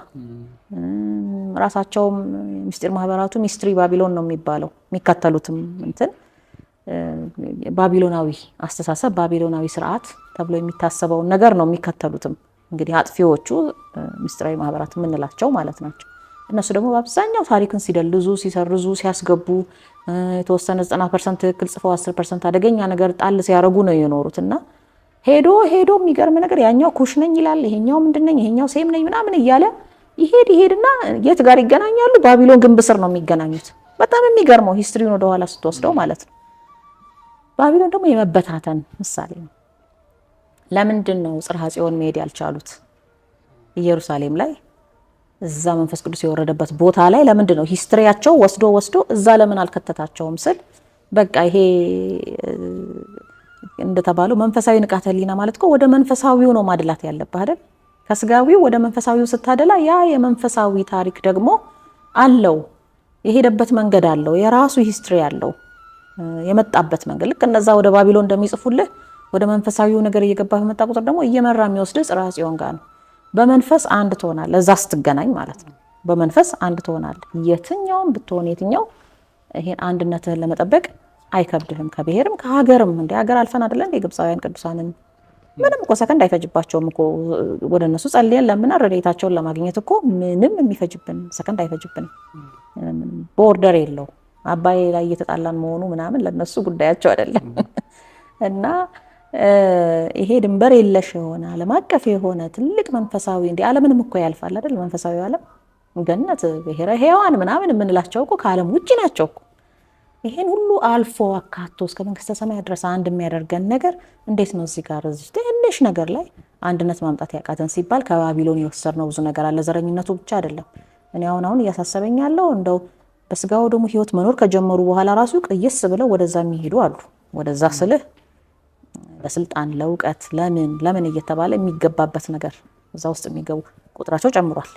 ራሳቸውም ምስጢር ማህበራቱ mystery ባቢሎን ነው የሚባለው። የሚከተሉትም እንትን ባቢሎናዊ አስተሳሰብ ባቢሎናዊ ስርዓት ተብሎ የሚታሰበውን ነገር ነው የሚከተሉትም። እንግዲህ አጥፊዎቹ ምስጢራዊ ማህበራት የምንላቸው ማለት ናቸው። እነሱ ደግሞ በአብዛኛው ታሪክን ሲደልዙ፣ ሲሰርዙ፣ ሲያስገቡ የተወሰነ 90% ትክክል ጽፈው 10% አደገኛ ነገር ጣል ሲያደርጉ ነው የኖሩት። እና ሄዶ ሄዶ የሚገርም ነገር ያኛው ኩሽ ነኝ ይላል፣ ይሄኛው ምንድን ነኝ፣ ይሄኛው ሴም ነኝ ምናምን እያለ ይሄድ ይሄድና የት ጋር ይገናኛሉ? ባቢሎን ግንብ ስር ነው የሚገናኙት። በጣም የሚገርመው history ውን ወደኋላ ስትወስደው ማለት ነው። ባቢሎን ደግሞ የመበታተን ምሳሌ ነው። ለምንድን ነው ጽርሐ ጽዮን መሄድ ያልቻሉት? ኢየሩሳሌም ላይ እዛ መንፈስ ቅዱስ የወረደበት ቦታ ላይ ለምንድን ነው history ያቸው ወስዶ ወስዶ እዛ ለምን አልከተታቸውም ስል በቃ ይሄ እንደተባለው መንፈሳዊ ንቃተ ህሊና ማለት እኮ ወደ መንፈሳዊው ነው ማድላት ያለብህ አይደል? ከስጋዊው ወደ መንፈሳዊው ስታደላ ያ የመንፈሳዊ ታሪክ ደግሞ አለው፣ የሄደበት መንገድ አለው፣ የራሱ history አለው፣ የመጣበት መንገድ። ልክ እነዛ ወደ ባቢሎን እንደሚጽፉልህ ወደ መንፈሳዊው ነገር እየገባ በመጣ ቁጥር ደግሞ እየመራ የሚወስድህ ጽርሐ ጽዮን ጋር ነው። በመንፈስ አንድ ትሆናለህ፣ እዛ ስትገናኝ ማለት ነው። በመንፈስ አንድ ትሆናለህ። የትኛውም ብትሆን የትኛው ይሄን አንድነትህን ለመጠበቅ አይከብድህም። ከብሔርም ከሀገርም እንደ ሀገር አልፈን አይደለ እንደ ግብፃውያን ቅዱሳንን ምንም እኮ ሰከንድ አይፈጅባቸውም እኮ ወደ እነሱ ጸልየን ለምና ረድኤታቸውን ለማግኘት እኮ ምንም የሚፈጅብን ሰከንድ አይፈጅብንም። Border የለው። አባይ ላይ እየተጣላን መሆኑ ምናምን ለነሱ ጉዳያቸው አይደለም። እና ይሄ ድንበር የለሽ የሆነ ዓለም አቀፍ የሆነ ትልቅ መንፈሳዊ እንደ ዓለምንም እኮ ያልፋል አይደል? መንፈሳዊ ዓለም ገነት፣ ብሔረ ሕያዋን ምናምን የምንላቸው እኮ ከዓለም ውጭ ናቸው እኮ። ይሄን ሁሉ አልፎ አካቶ እስከ መንግስተ ሰማያት ድረስ አንድ የሚያደርገን ነገር እንዴት ነው እዚህ ጋር እዚህ ትንሽ ነገር ላይ አንድነት ማምጣት ያቃተን ሲባል ከባቢሎን የወሰድነው ብዙ ነገር አለ። ዘረኝነቱ ብቻ አይደለም። እኔ አሁን እያሳሰበኝ ያለው እንደው በስጋው ደግሞ ህይወት መኖር ከጀመሩ በኋላ ራሱ ቅይስ ብለው ወደዛ የሚሄዱ አሉ። ወደዛ ስልህ ለስልጣን፣ ለእውቀት፣ ለምን ለምን እየተባለ የሚገባበት ነገር እዛ ውስጥ የሚገቡ ቁጥራቸው ጨምሯል።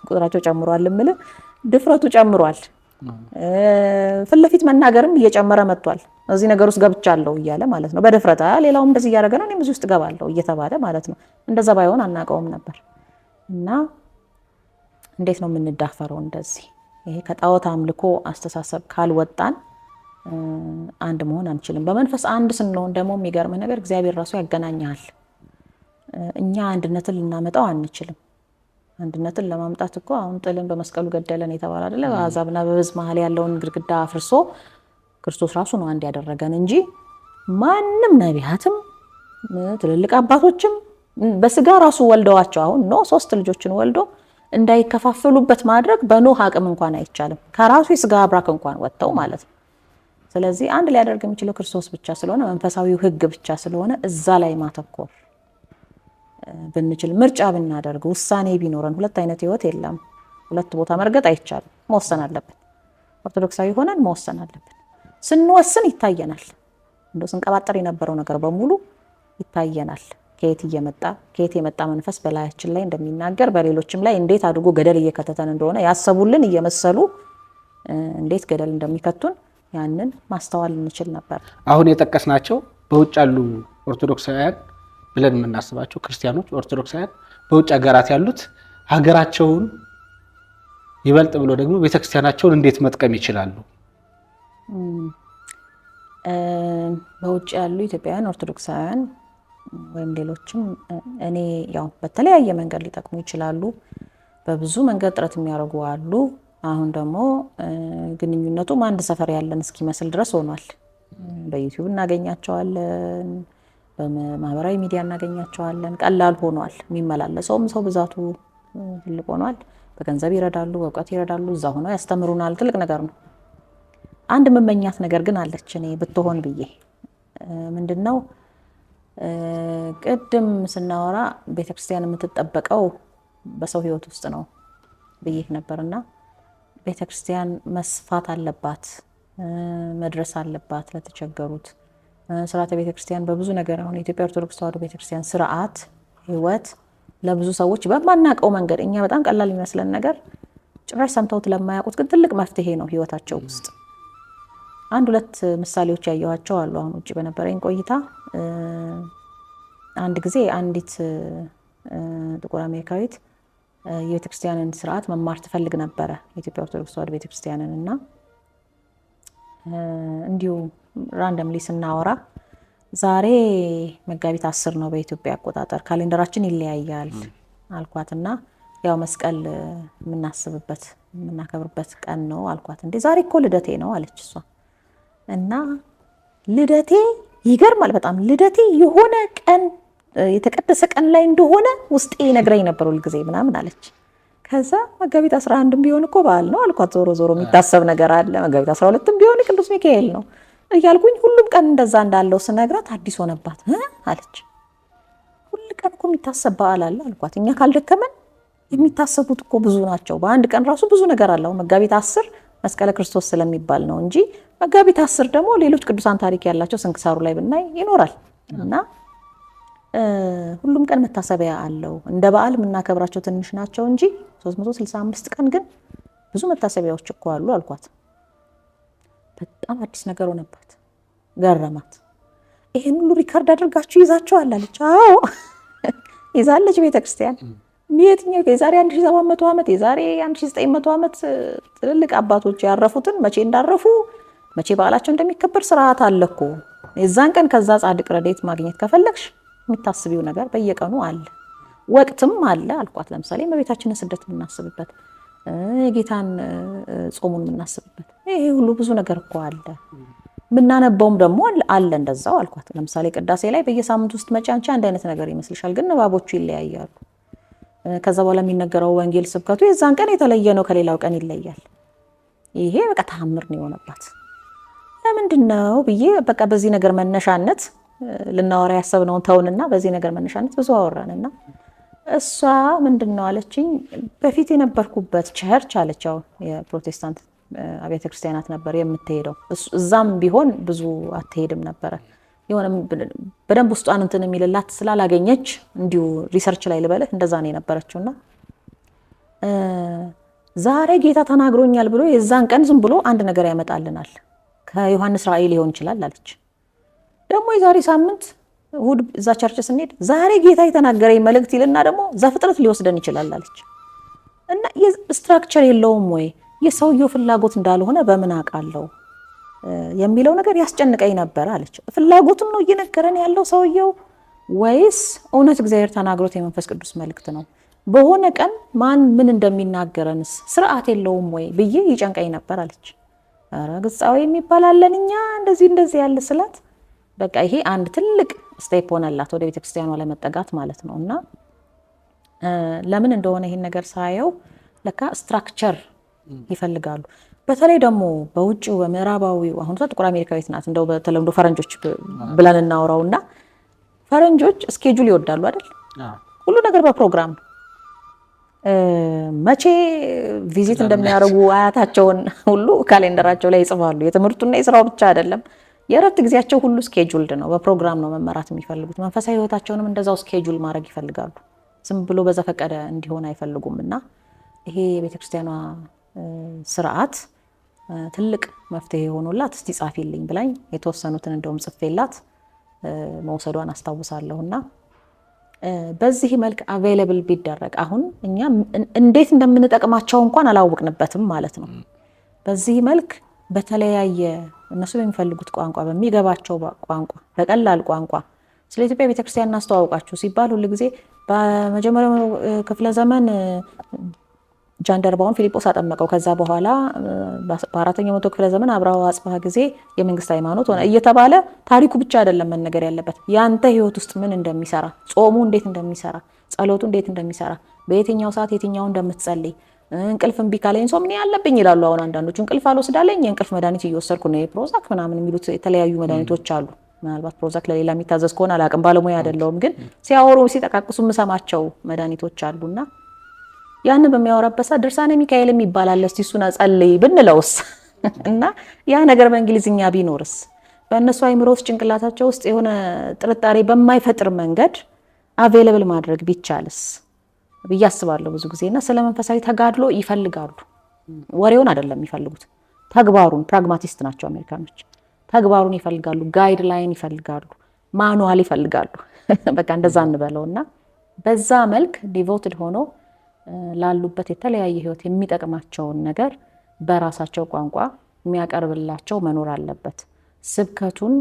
ቁጥራቸው ጨምሯል እምልህ ድፍረቱ ጨምሯል። ፊት ለፊት መናገርም እየጨመረ መጥቷል። እዚህ ነገር ውስጥ ገብቻለሁ እያለ ማለት ነው በድፍረት ሌላውም እንደዚህ እያደረገ ነው እኔም እዚህ ውስጥ እገባለሁ እየተባለ ማለት ነው። እንደዛ ባይሆን አናውቀውም ነበር። እና እንዴት ነው የምንዳፈረው እንደዚህ? ይሄ ከጣዖት አምልኮ አስተሳሰብ ካልወጣን አንድ መሆን አንችልም። በመንፈስ አንድ ስንሆን ደግሞ የሚገርምህ ነገር እግዚአብሔር ራሱ ያገናኛል። እኛ አንድነትን ልናመጣው አንችልም። አንድነትን ለማምጣት እኮ አሁን ጥልን በመስቀሉ ገደለን የተባለ አይደለ? በአሕዛብና በሕዝብ መሀል ያለውን ግድግዳ አፍርሶ ክርስቶስ ራሱ ነው አንድ ያደረገን እንጂ ማንም ነቢያትም ትልልቅ አባቶችም በስጋ ራሱ ወልደዋቸው አሁን ኖህ 3 ልጆችን ወልዶ እንዳይከፋፈሉበት ማድረግ በኖህ አቅም እንኳን አይቻልም። ከራሱ የስጋ አብራክ እንኳን ወጥተው ማለት ነው። ስለዚህ አንድ ሊያደርግ የሚችለው ክርስቶስ ብቻ ስለሆነ መንፈሳዊው ሕግ ብቻ ስለሆነ እዛ ላይ ማተኮር ብንችል ምርጫ ብናደርግ ውሳኔ ቢኖረን፣ ሁለት አይነት ህይወት የለም። ሁለት ቦታ መርገጥ አይቻልም። መወሰን አለብን። ኦርቶዶክሳዊ ሆነን መወሰን አለብን። ስንወስን ይታየናል። እንደው ስንቀባጠር የነበረው ነገር በሙሉ ይታየናል። ከየት እየመጣ ከየት የመጣ መንፈስ በላያችን ላይ እንደሚናገር በሌሎችም ላይ እንዴት አድርጎ ገደል እየከተተን እንደሆነ ያሰቡልን እየመሰሉ እንዴት ገደል እንደሚከቱን ያንን ማስተዋል እንችል ነበር። አሁን የጠቀስናቸው በውጭ ያሉ ኦርቶዶክሳውያን ብለን የምናስባቸው ክርስቲያኖች ኦርቶዶክሳውያን በውጭ ሀገራት ያሉት ሀገራቸውን ይበልጥ ብሎ ደግሞ ቤተክርስቲያናቸውን እንዴት መጥቀም ይችላሉ? በውጭ ያሉ ኢትዮጵያውያን ኦርቶዶክሳውያን ወይም ሌሎችም እኔ ያው በተለያየ መንገድ ሊጠቅሙ ይችላሉ። በብዙ መንገድ ጥረት የሚያደርጉ አሉ። አሁን ደግሞ ግንኙነቱም አንድ ሰፈር ያለን እስኪመስል ድረስ ሆኗል። በዩቲዩብ እናገኛቸዋለን፣ በማህበራዊ ሚዲያ እናገኛቸዋለን። ቀላል ሆኗል። የሚመላለሰውም ሰው ብዛቱ ትልቅ ሆኗል። በገንዘብ ይረዳሉ፣ በእውቀት ይረዳሉ፣ እዛ ሆነው ያስተምሩናል። ትልቅ ነገር ነው። አንድ የምመኛት ነገር ግን አለች እኔ ብትሆን ብዬ። ምንድነው? ቅድም ስናወራ ቤተክርስቲያን የምትጠበቀው በሰው ሕይወት ውስጥ ነው ብዬ ነበርና ቤተክርስቲያን መስፋት አለባት፣ መድረስ አለባት ለተቸገሩት። ስርዓተ ቤተክርስቲያን በብዙ ነገር አሁን የኢትዮጵያ ኦርቶዶክስ ተዋሕዶ ቤተክርስቲያን ስርዓት፣ ሕይወት ለብዙ ሰዎች በማናውቀው መንገድ እኛ በጣም ቀላል የሚመስለን ነገር ጭራሽ ሰምተውት ለማያውቁት ግን ትልቅ መፍትሄ ነው ሕይወታቸው ውስጥ። አንድ ሁለት ምሳሌዎች ያየኋቸው አሉ። አሁን ውጭ በነበረኝ ቆይታ አንድ ጊዜ አንዲት ጥቁር አሜሪካዊት የቤተክርስቲያንን ስርዓት መማር ትፈልግ ነበረ፣ የኢትዮጵያ ኦርቶዶክስ ተዋሕዶ ቤተክርስቲያንን። እና እንዲሁ randomly ስናወራ ዛሬ መጋቢት 10 ነው በኢትዮጵያ አቆጣጠር፣ calendar ኣችን ይለያያል አልኳትና ያው መስቀል የምናስብበት የምናከብርበት ቀን ነው አልኳት። እንዴ ዛሬ እኮ ልደቴ ነው አለች እሷ። እና ልደቴ ይገርማል በጣም፣ ልደቴ የሆነ ቀን የተቀደሰ ቀን ላይ እንደሆነ ውስጤ ይነግረኝ ነበር ሁልጊዜ ምናምን አለች። ከዛ መጋቢት 11ም ቢሆን እኮ በዓል ነው አልኳት። ዞሮ ዞሮ የሚታሰብ ነገር አለ። መጋቢት 12ም ቢሆን ቅዱስ ሚካኤል ነው እያልኩኝ ሁሉም ቀን እንደዛ እንዳለው ስነግራት አዲስ ሆነባት አለች። ሁል ቀን እኮ የሚታሰብ በዓል አለ አልኳት። እኛ ካልደከመን የሚታሰቡት እኮ ብዙ ናቸው። በአንድ ቀን ራሱ ብዙ ነገር አለው። መጋቢት 10 መስቀለ ክርስቶስ ስለሚባል ነው እንጂ መጋቢት 10 ደግሞ ሌሎች ቅዱሳን ታሪክ ያላቸው ስንክሳሩ ላይ ብናይ ይኖራል። እና ሁሉም ቀን መታሰቢያ አለው። እንደ በዓል የምናከብራቸው ትንሽ ናቸው እንጂ 365 ቀን ግን ብዙ መታሰቢያዎች እኮ አሉ አልኳት። በጣም አዲስ ነገር ሆነባት፣ ገረማት። ይሄን ሁሉ record አድርጋችሁ ይዛችኋል አለች። አዎ ይዛለች ቤተክርስቲያን። የትኛው የዛሬ 1700 ዓመት፣ የዛሬ 1900 ዓመት ትልልቅ አባቶች ያረፉትን መቼ እንዳረፉ፣ መቼ በዓላቸው እንደሚከበር ስርዓት አለ እኮ። የዛን ቀን ከዛ ጻድቅ ረድኤት ማግኘት ከፈለግሽ የሚታስቢው ነገር በየቀኑ አለ፣ ወቅትም አለ አልኳት። ለምሳሌ እመቤታችንን ስደት የምናስብበት፣ የጌታን ጾሙን የምናስብበት፣ ይሄ ሁሉ ብዙ ነገር እኮ አለ። የምናነበውም ደግሞ አለ እንደዛው አልኳት። ለምሳሌ ቅዳሴ ላይ በየሳምንቱ ውስጥ መጪ አንቺ አንድ አይነት ነገር ይመስልሻል፣ ግን ንባቦቹ ይለያያሉ። ከዛ በኋላ የሚነገረው ወንጌል ስብከቱ የዛን ቀን የተለየ ነው፣ ከሌላው ቀን ይለያል። ይሄ በቃ ተአምር ነው የሆነባት። ለምንድን ነው ብዬ በቃ በዚህ ነገር መነሻነት ልናወራ ያሰብነውን ተውንና በዚህ ነገር መነሻነት ብዙ አወራንና እሷ ምንድን ነው አለችኝ፣ በፊት የነበርኩበት church አለች፣ ያው የፕሮቴስታንት አብያተ ክርስቲያናት ነበር የምትሄደው። እዛም ቢሆን ብዙ አትሄድም ነበረ። የሆነ በደንብ ውስጧን እንትን የሚልላት ስላላገኘች እንዲሁ research ላይ ልበልህ እንደዛ ነው የነበረችውና ዛሬ ጌታ ተናግሮኛል ብሎ የዛን ቀን ዝም ብሎ አንድ ነገር ያመጣልናል። ከዮሐንስ ራእይ ሊሆን ይችላል አለች። ደግሞ የዛሬ ሳምንት እሑድ እዛ church ስንሄድ ዛሬ ጌታ የተናገረኝ መልእክት ይልና ደግሞ ዘፍጥረት ሊወስደን ይችላል አለች። እና structure የለውም ወይ፣ የሰውየው ፍላጎት እንዳልሆነ በምን አውቃለሁ የሚለው ነገር ያስጨንቀኝ ነበር አለች። ፍላጎቱን ነው እየነገረን ያለው ሰውየው ወይስ እውነት እግዚአብሔር ተናግሮት የመንፈስ ቅዱስ መልእክት ነው? በሆነ ቀን ማን ምን እንደሚናገረንስ ስርዓት የለውም ወይ ብዬ ይጨንቀኝ ነበር አለች። ኧረ ግጻዌ የሚባል አለን እኛ እንደዚህ እንደዚህ ያለ ስላት በቃ ይሄ አንድ ትልቅ step ሆነላት ወደ ቤተክርስቲያኗ ለመጠጋት ማለት ነው። እና ለምን እንደሆነ ይሄን ነገር ሳየው ለካ structure ይፈልጋሉ። በተለይ ደግሞ በውጭው በምዕራባዊው፣ አሁን ጥቁር አሜሪካዊት ናት እንደው በተለምዶ ፈረንጆች ብለን እናወራውና ፈረንጆች schedule ይወዳሉ አይደል? ሁሉ ነገር በፕሮግራም ነው። መቼ visit እንደሚያደርጉ አያታቸውን ሁሉ calendar ኣቸው ላይ ይጽፋሉ። የትምህርቱና የስራው ብቻ አይደለም፣ የእረፍት ጊዜያቸው ሁሉ scheduled ነው። በፕሮግራም ነው መመራት የሚፈልጉት። መንፈሳዊ ሕይወታቸውንም እንደዛው schedule ማድረግ ይፈልጋሉ። ዝም ብሎ በዘፈቀደ እንዲሆን አይፈልጉም። እና ይሄ የቤተክርስቲያኗ ስርዓት ትልቅ መፍትሄ ሆኖላት እስቲ ጻፊልኝ ብላኝ የተወሰኑትን እንደውም ጽፌላት መውሰዷን አስታውሳለሁና በዚህ መልክ available ቢደረግ አሁን እኛ እንዴት እንደምንጠቅማቸው እንኳን አላወቅንበትም ማለት ነው። በዚህ መልክ በተለያየ እነሱ በሚፈልጉት ቋንቋ፣ በሚገባቸው ቋንቋ፣ በቀላል ቋንቋ ስለ ኢትዮጵያ ቤተክርስቲያን እናስተዋውቃችሁ ሲባል ሁል ጊዜ በመጀመሪያው ክፍለ ዘመን ጃንደረባውን ፊልጶስ አጠመቀው፣ ከዛ በኋላ በ4ኛው መቶ ክፍለ ዘመን አብርሃ ወአጽብሃ ጊዜ የመንግስት ሃይማኖት ሆነ እየተባለ ታሪኩ ብቻ አይደለም መነገር ያለበት። ያንተ ህይወት ውስጥ ምን እንደሚሰራ፣ ጾሙ እንዴት እንደሚሰራ፣ ጸሎቱ እንዴት እንደሚሰራ፣ በየትኛው ሰዓት የትኛው እንደምትጸልይ፣ እንቅልፍ እምቢ ካለኝ insomnia አለብኝ ይላሉ። አሁን አንዳንዶቹ እንቅልፍ አልወስዳለኝ የእንቅልፍ መድኃኒት እየወሰድኩ ነው፣ የፕሮዛክ ምናምን የሚሉት የተለያዩ መድኃኒቶች አሉ። ምናልባት ፕሮዛክ ለሌላ የሚታዘዝ ከሆነ አላቅም፣ ባለሙያ አይደለሁም። ግን ሲያወሩ ሲጠቃቅሱ የምሰማቸው መድኃኒቶች አሉና ያንን በሚያወራበት ሰዓት ድርሳነ ሚካኤል የሚባል አለ፣ እስቲ እሱን ጸልይ ብንለውስ እና ያ ነገር በእንግሊዝኛ ቢኖርስ በእነሱ አይምሮ ውስጥ ጭንቅላታቸው ውስጥ የሆነ ጥርጣሬ በማይፈጥር መንገድ available ማድረግ ቢቻልስ ብዬ አስባለሁ ብዙ ጊዜ። እና ስለ መንፈሳዊ ተጋድሎ ይፈልጋሉ። ወሬውን አይደለም የሚፈልጉት፣ ተግባሩን። Pragmatist ናቸው አሜሪካኖች። ተግባሩን ይፈልጋሉ፣ guideline ይፈልጋሉ፣ manual ይፈልጋሉ። በቃ እንደዛ እንበለው እና በዛ መልክ devoted ሆኖ ላሉበት የተለያየ ህይወት የሚጠቅማቸውን ነገር በራሳቸው ቋንቋ የሚያቀርብላቸው መኖር አለበት። ስብከቱን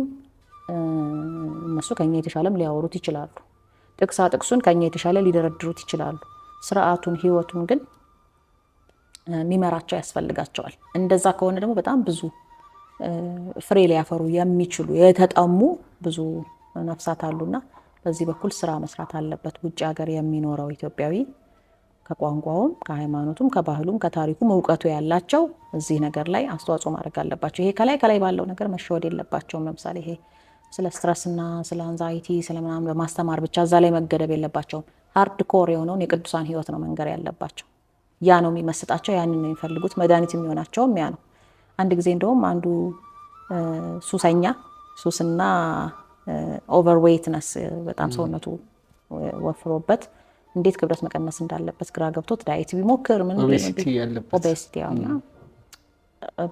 እነሱ ከኛ የተሻለም ሊያወሩት ይችላሉ። ጥቅሳ ጥቅሱን ከኛ የተሻለ ሊደረድሩት ይችላሉ። ስርዓቱን፣ ህይወቱን ግን የሚመራቸው ያስፈልጋቸዋል። እንደዛ ከሆነ ደግሞ በጣም ብዙ ፍሬ ሊያፈሩ የሚችሉ የተጠሙ ብዙ ነፍሳት አሉና በዚህ በኩል ስራ መስራት አለበት። ውጭ ሀገር የሚኖረው ኢትዮጵያዊ ከቋንቋውም፣ ከሃይማኖቱም፣ ከባህሉም፣ ከታሪኩም እውቀቱ ያላቸው እዚህ ነገር ላይ አስተዋጽኦ ማድረግ አለባቸው። ይሄ ከላይ ከላይ ባለው ነገር መሸወድ የለባቸውም። ለምሳሌ ይሄ ስለ stress እና ስለ anxiety ስለ ምናምን በማስተማር ብቻ እዛ ላይ መገደብ የለባቸውም። Hardcore የሆነውን የቅዱሳን ህይወት ነው መንገር ያለባቸው። ያ ነው የሚመስጣቸው፣ ያንን ነው የሚፈልጉት። መድኃኒት የሚሆናቸውም ያ ነው። አንድ ጊዜ እንደውም አንዱ ሱሰኛ፣ ሱስና overweightness፣ በጣም ሰውነቱ ወፍሮበት እንዴት ክብደት መቀነስ እንዳለበት ግራ ገብቶት diet ቢሞክር ምን obesity እና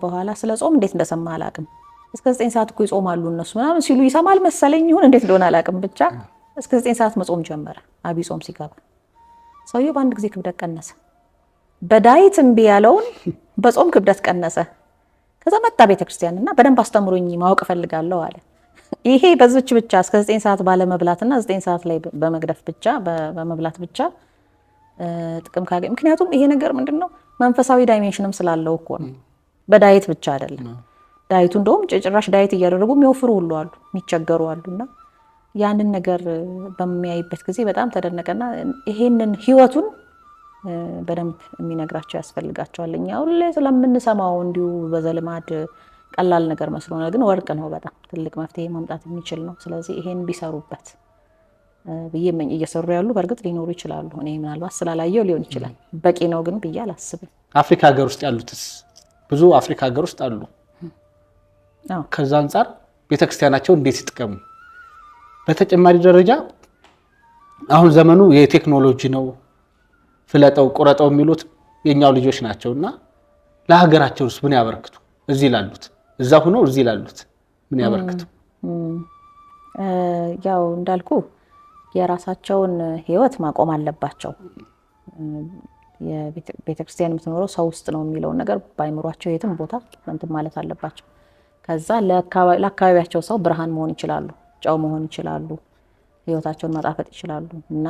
በኋላ ስለ ጾም እንዴት እንደሰማ አላውቅም። እስከ 9 ሰዓት እኮ ይጾማሉ እነሱ ምናምን ሲሉ ይሰማል መሰለኝ፣ ይሁን እንዴት እንደሆነ አላውቅም። ብቻ እስከ 9 ሰዓት መጾም ጀመረ። አብይ ጾም ሲገባ ሰውየው በአንድ ጊዜ ክብደት ቀነሰ። በ diet እምቢ ያለውን በጾም ክብደት ቀነሰ። ከዛ መጣ ቤተክርስቲያን እና በደንብ አስተምሩኝ፣ ማወቅ እፈልጋለሁ አለ። ይሄ በዚች ብቻ እስከ 9 ሰዓት ባለመብላትና 9 ሰዓት ላይ በመግደፍ ብቻ፣ በመብላት ብቻ ጥቅም ካገኝ፣ ምክንያቱም ይሄ ነገር ምንድን ነው፣ መንፈሳዊ dimension ም ስላለው እኮ ነው። በ diet ብቻ አይደለም። Diet ኡ እንደውም ጭራሽ diet እያደረጉ የሚወፍሩ ሁሉ አሉ፣ የሚቸገሩ አሉና ያንን ነገር በሚያይበት ጊዜ በጣም ተደነቀና ይሄንን ህይወቱን በደንብ የሚነግራቸው ያስፈልጋቸዋል። እኛ ሁሌ ስለምንሰማው እንዲሁ በዘልማድ ቀላል ነገር መስሎናል፣ ግን ወርቅ ነው። በጣም ትልቅ መፍትሄ ማምጣት የሚችል ነው። ስለዚህ ይሄን ቢሰሩበት ብዬ እመኝ። እየሰሩ ያሉ በእርግጥ ሊኖሩ ይችላሉ። እኔ ምናልባት ስላላየው ሊሆን ይችላል። በቂ ነው ግን ብዬ አላስብም። አፍሪካ ሀገር ውስጥ ያሉትስ? ብዙ አፍሪካ ሀገር ውስጥ አሉ። ከዛ አንጻር ቤተክርስቲያናቸው እንዴት ይጥቀሙ? በተጨማሪ ደረጃ አሁን ዘመኑ የቴክኖሎጂ ነው። ፍለጠው ቁረጠው የሚሉት የኛው ልጆች ናቸው እና ለሀገራቸው ውስጥ ምን ያበርክቱ? እዚህ ላሉት፣ እዛ ሁነው እዚህ ላሉት ምን ያበርክቱ? ያው እንዳልኩ የራሳቸውን ህይወት ማቆም አለባቸው። ቤተክርስቲያን የምትኖረው ሰው ውስጥ ነው የሚለውን ነገር በአይምሯቸው የትም ቦታ እንትን ማለት አለባቸው። ከዛ ለአካባቢያቸው ሰው ብርሃን መሆን ይችላሉ፣ ጨው መሆን ይችላሉ፣ ህይወታቸውን ማጣፈጥ ይችላሉ። እና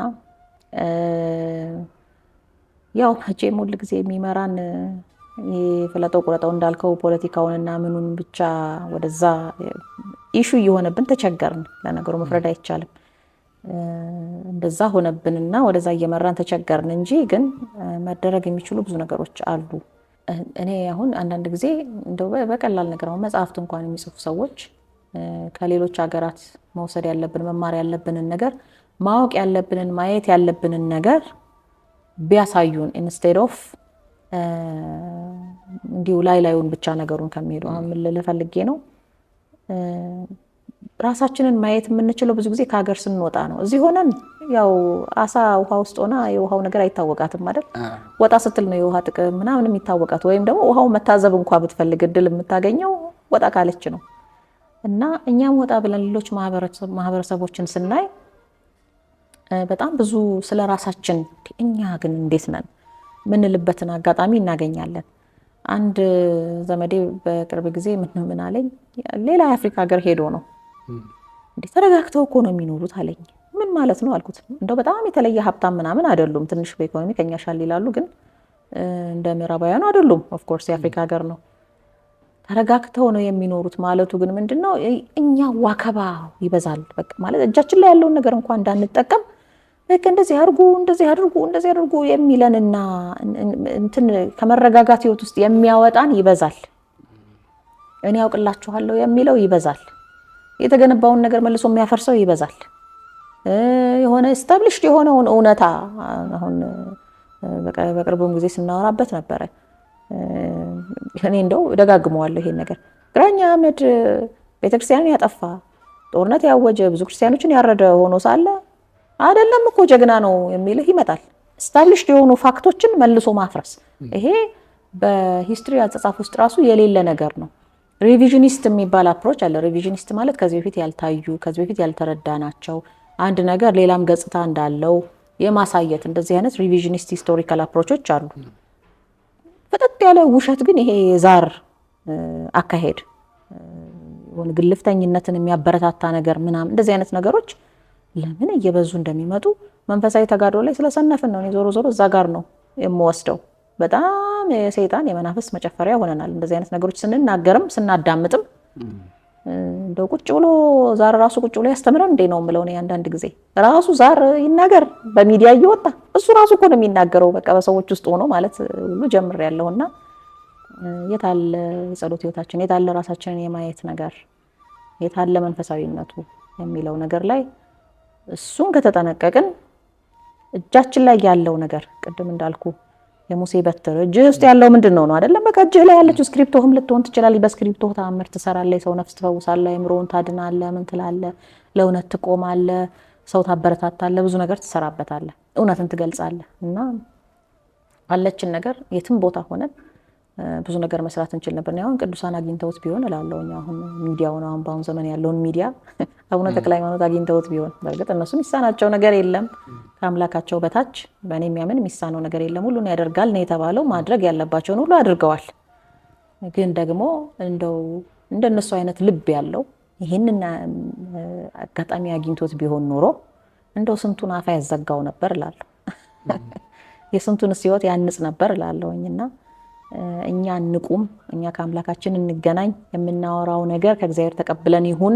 ያው መቼም ሁል ጊዜ የሚመራን ፍለጠው ቁረጠው እንዳልከው ፖለቲካውንና ምኑን ብቻ ወደዛ issue እየሆነብን ተቸገርን። ለነገሩ መፍረድ አይቻልም። እንደዛ ሆነብንና ወደዛ እየመራን ተቸገርን እንጂ ግን መደረግ የሚችሉ ብዙ ነገሮች አሉ። እኔ አሁን አንዳንድ ጊዜ እንደው በቀላል ነገር አሁን መጽሐፍት እንኳን የሚጽፉ ሰዎች ከሌሎች ሀገራት መውሰድ ያለብን፣ መማር ያለብንን ነገር፣ ማወቅ ያለብንን፣ ማየት ያለብንን ነገር ቢያሳዩን instead of እንዲሁ ላይ ላዩን ብቻ ነገሩን ከሚሄዱ። አሁን ምን ልልህ ፈልጌ ነው፣ ራሳችንን ማየት የምንችለው ብዙ ጊዜ ከሀገር ስንወጣ ነው። እዚህ ሆነን ያው አሳ ውሃ ውስጥ ሆና የውሃው ነገር አይታወቃትም አይደል? ወጣ ስትል ነው የውሃ ጥቅም ምናምን የሚታወቃት። ወይም ደግሞ ውሃው መታዘብ እንኳ ብትፈልግ እድል የምታገኘው ወጣ ካለች ነው። እና እኛም ወጣ ብለን ሌሎች ማህበረሰቦችን ስናይ በጣም ብዙ ስለ ራሳችን እኛ ግን እንዴት ነን ምንልበትን አጋጣሚ እናገኛለን። አንድ ዘመዴ በቅርብ ጊዜ ምን አለኝ፣ ሌላ የአፍሪካ ሀገር ሄዶ ነው እንዴ ተረጋግተው እኮ ነው የሚኖሩት አለኝ። ምን ማለት ነው አልኩት። እንደው በጣም የተለየ ሀብታም ምናምን አይደሉም፣ ትንሽ በኢኮኖሚ ከኛ ሻል ይላሉ፣ ግን እንደ ምዕራባውያኑ አይደሉም። Of course የአፍሪካ ሀገር ነው። ተረጋግተው ነው የሚኖሩት ማለቱ ግን ምንድነው፣ እኛ ዋከባ ይበዛል። በቃ ማለት እጃችን ላይ ያለውን ነገር እንኳን እንዳንጠቀም በቃ እንደዚህ አድርጉ፣ እንደዚህ አድርጉ፣ እንደዚህ አድርጉ የሚለንና እንትን ከመረጋጋት ህይወት ውስጥ የሚያወጣን ይበዛል። እኔ ያውቅላችኋለሁ የሚለው ይበዛል። የተገነባውን ነገር መልሶ የሚያፈርሰው ይበዛል። የሆነ established የሆነውን እውነታ አሁን በቅርቡም ጊዜ ስናወራበት ነበረ። እኔ እንደው ደጋግመዋለሁ ይሄን ነገር። ግራኝ አህመድ ቤተክርስቲያንን ያጠፋ፣ ጦርነት ያወጀ፣ ብዙ ክርስቲያኖችን ያረደ ሆኖ ሳለ አይደለም እኮ ጀግና ነው የሚልህ ይመጣል። Established የሆኑ fact ኦችን መልሶ ማፍረስ፣ ይሄ በ history አጻጻፍ ውስጥ ራሱ የሌለ ነገር ነው። Revisionist የሚባል approach አለ። Revisionist ማለት ከዚህ በፊት ያልታዩ፣ ከዚህ በፊት ያልተረዳናቸው፣ አንድ ነገር ሌላም ገጽታ እንዳለው የማሳየት እንደዚህ አይነት revisionist historical approach ኦች አሉ። ፍጥጥ ያለ ውሸት ግን ይሄ የዛር አካሄድ፣ የሆነ ግልፍተኝነትን የሚያበረታታ ነገር ምናምን፣ እንደዚህ አይነት ነገሮች ለምን እየበዙ እንደሚመጡ መንፈሳዊ ተጋድሎ ላይ ስለሰነፍን ነው። እኔ ዞሮ ዞሮ እዛ ጋር ነው የምወስደው። በጣም የሰይጣን የመናፍስት መጨፈሪያ ሆነናል። እንደዚህ አይነት ነገሮች ስንናገርም ስናዳምጥም እንደው ቁጭ ብሎ ዛር ራሱ ቁጭ ብሎ ያስተምረን እንዴ ነው የምለው እኔ። አንዳንድ ጊዜ ራሱ ዛር ይናገር በሚዲያ እየወጣ፣ እሱ ራሱ እኮ ነው የሚናገረው። በቃ በሰዎች ውስጥ ሆኖ ማለት ሁሉ ጀምሬያለሁና የታለ የጸሎት ህይወታችን፣ የታለ ራሳችንን የማየት ነገር፣ የታለ መንፈሳዊነቱ የሚለው ነገር ላይ እሱን ከተጠነቀቅን እጃችን ላይ ያለው ነገር፣ ቅድም እንዳልኩ የሙሴ በትር እጅህ ውስጥ ያለው ምንድን ነው ነው አይደለም? በቃ እጅህ ላይ ያለችው ስክሪፕቶህም ልትሆን ትችላለች። በስክሪፕቶህ ተአምር ትሰራለህ፣ የሰው ነፍስ ትፈውሳለህ፣ አእምሮውን ታድናለህ፣ ምን ትላለህ፣ ለእውነት ትቆማለህ፣ ሰው ታበረታታለህ፣ ብዙ ነገር ትሰራበታለህ፣ እውነትን ትገልጻለህ። እና ባለችን ነገር የትም ቦታ ሆነን ብዙ ነገር መስራት እንችል ነበር። አሁን ቅዱሳን አግኝተውት ቢሆን እላለሁኝ። አሁን ሚዲያውን፣ አሁን በአሁን ዘመን ያለውን ሚዲያ አቡነ ተክለ ሃይማኖት አግኝተውት ቢሆን፣ በእርግጥ እነሱ የሚሳናቸው ነገር የለም፣ ከአምላካቸው በታች በእኔ የሚያምን የሚሳነው ነገር የለም፣ ሁሉን ያደርጋል ነው የተባለው። ማድረግ ያለባቸውን ሁሉ አድርገዋል። ግን ደግሞ እንደው እንደነሱ አይነት ልብ ያለው ይህንን አጋጣሚ አግኝቶት ቢሆን ኖሮ እንደው ስንቱን አፋ ያዘጋው ነበር እላለሁ። የስንቱን ህይወት ያንጽ ነበር እላለሁኝ። እና እኛ እንቁም፣ እኛ ከአምላካችን እንገናኝ። የምናወራው ነገር ከእግዚአብሔር ተቀብለን ይሁን።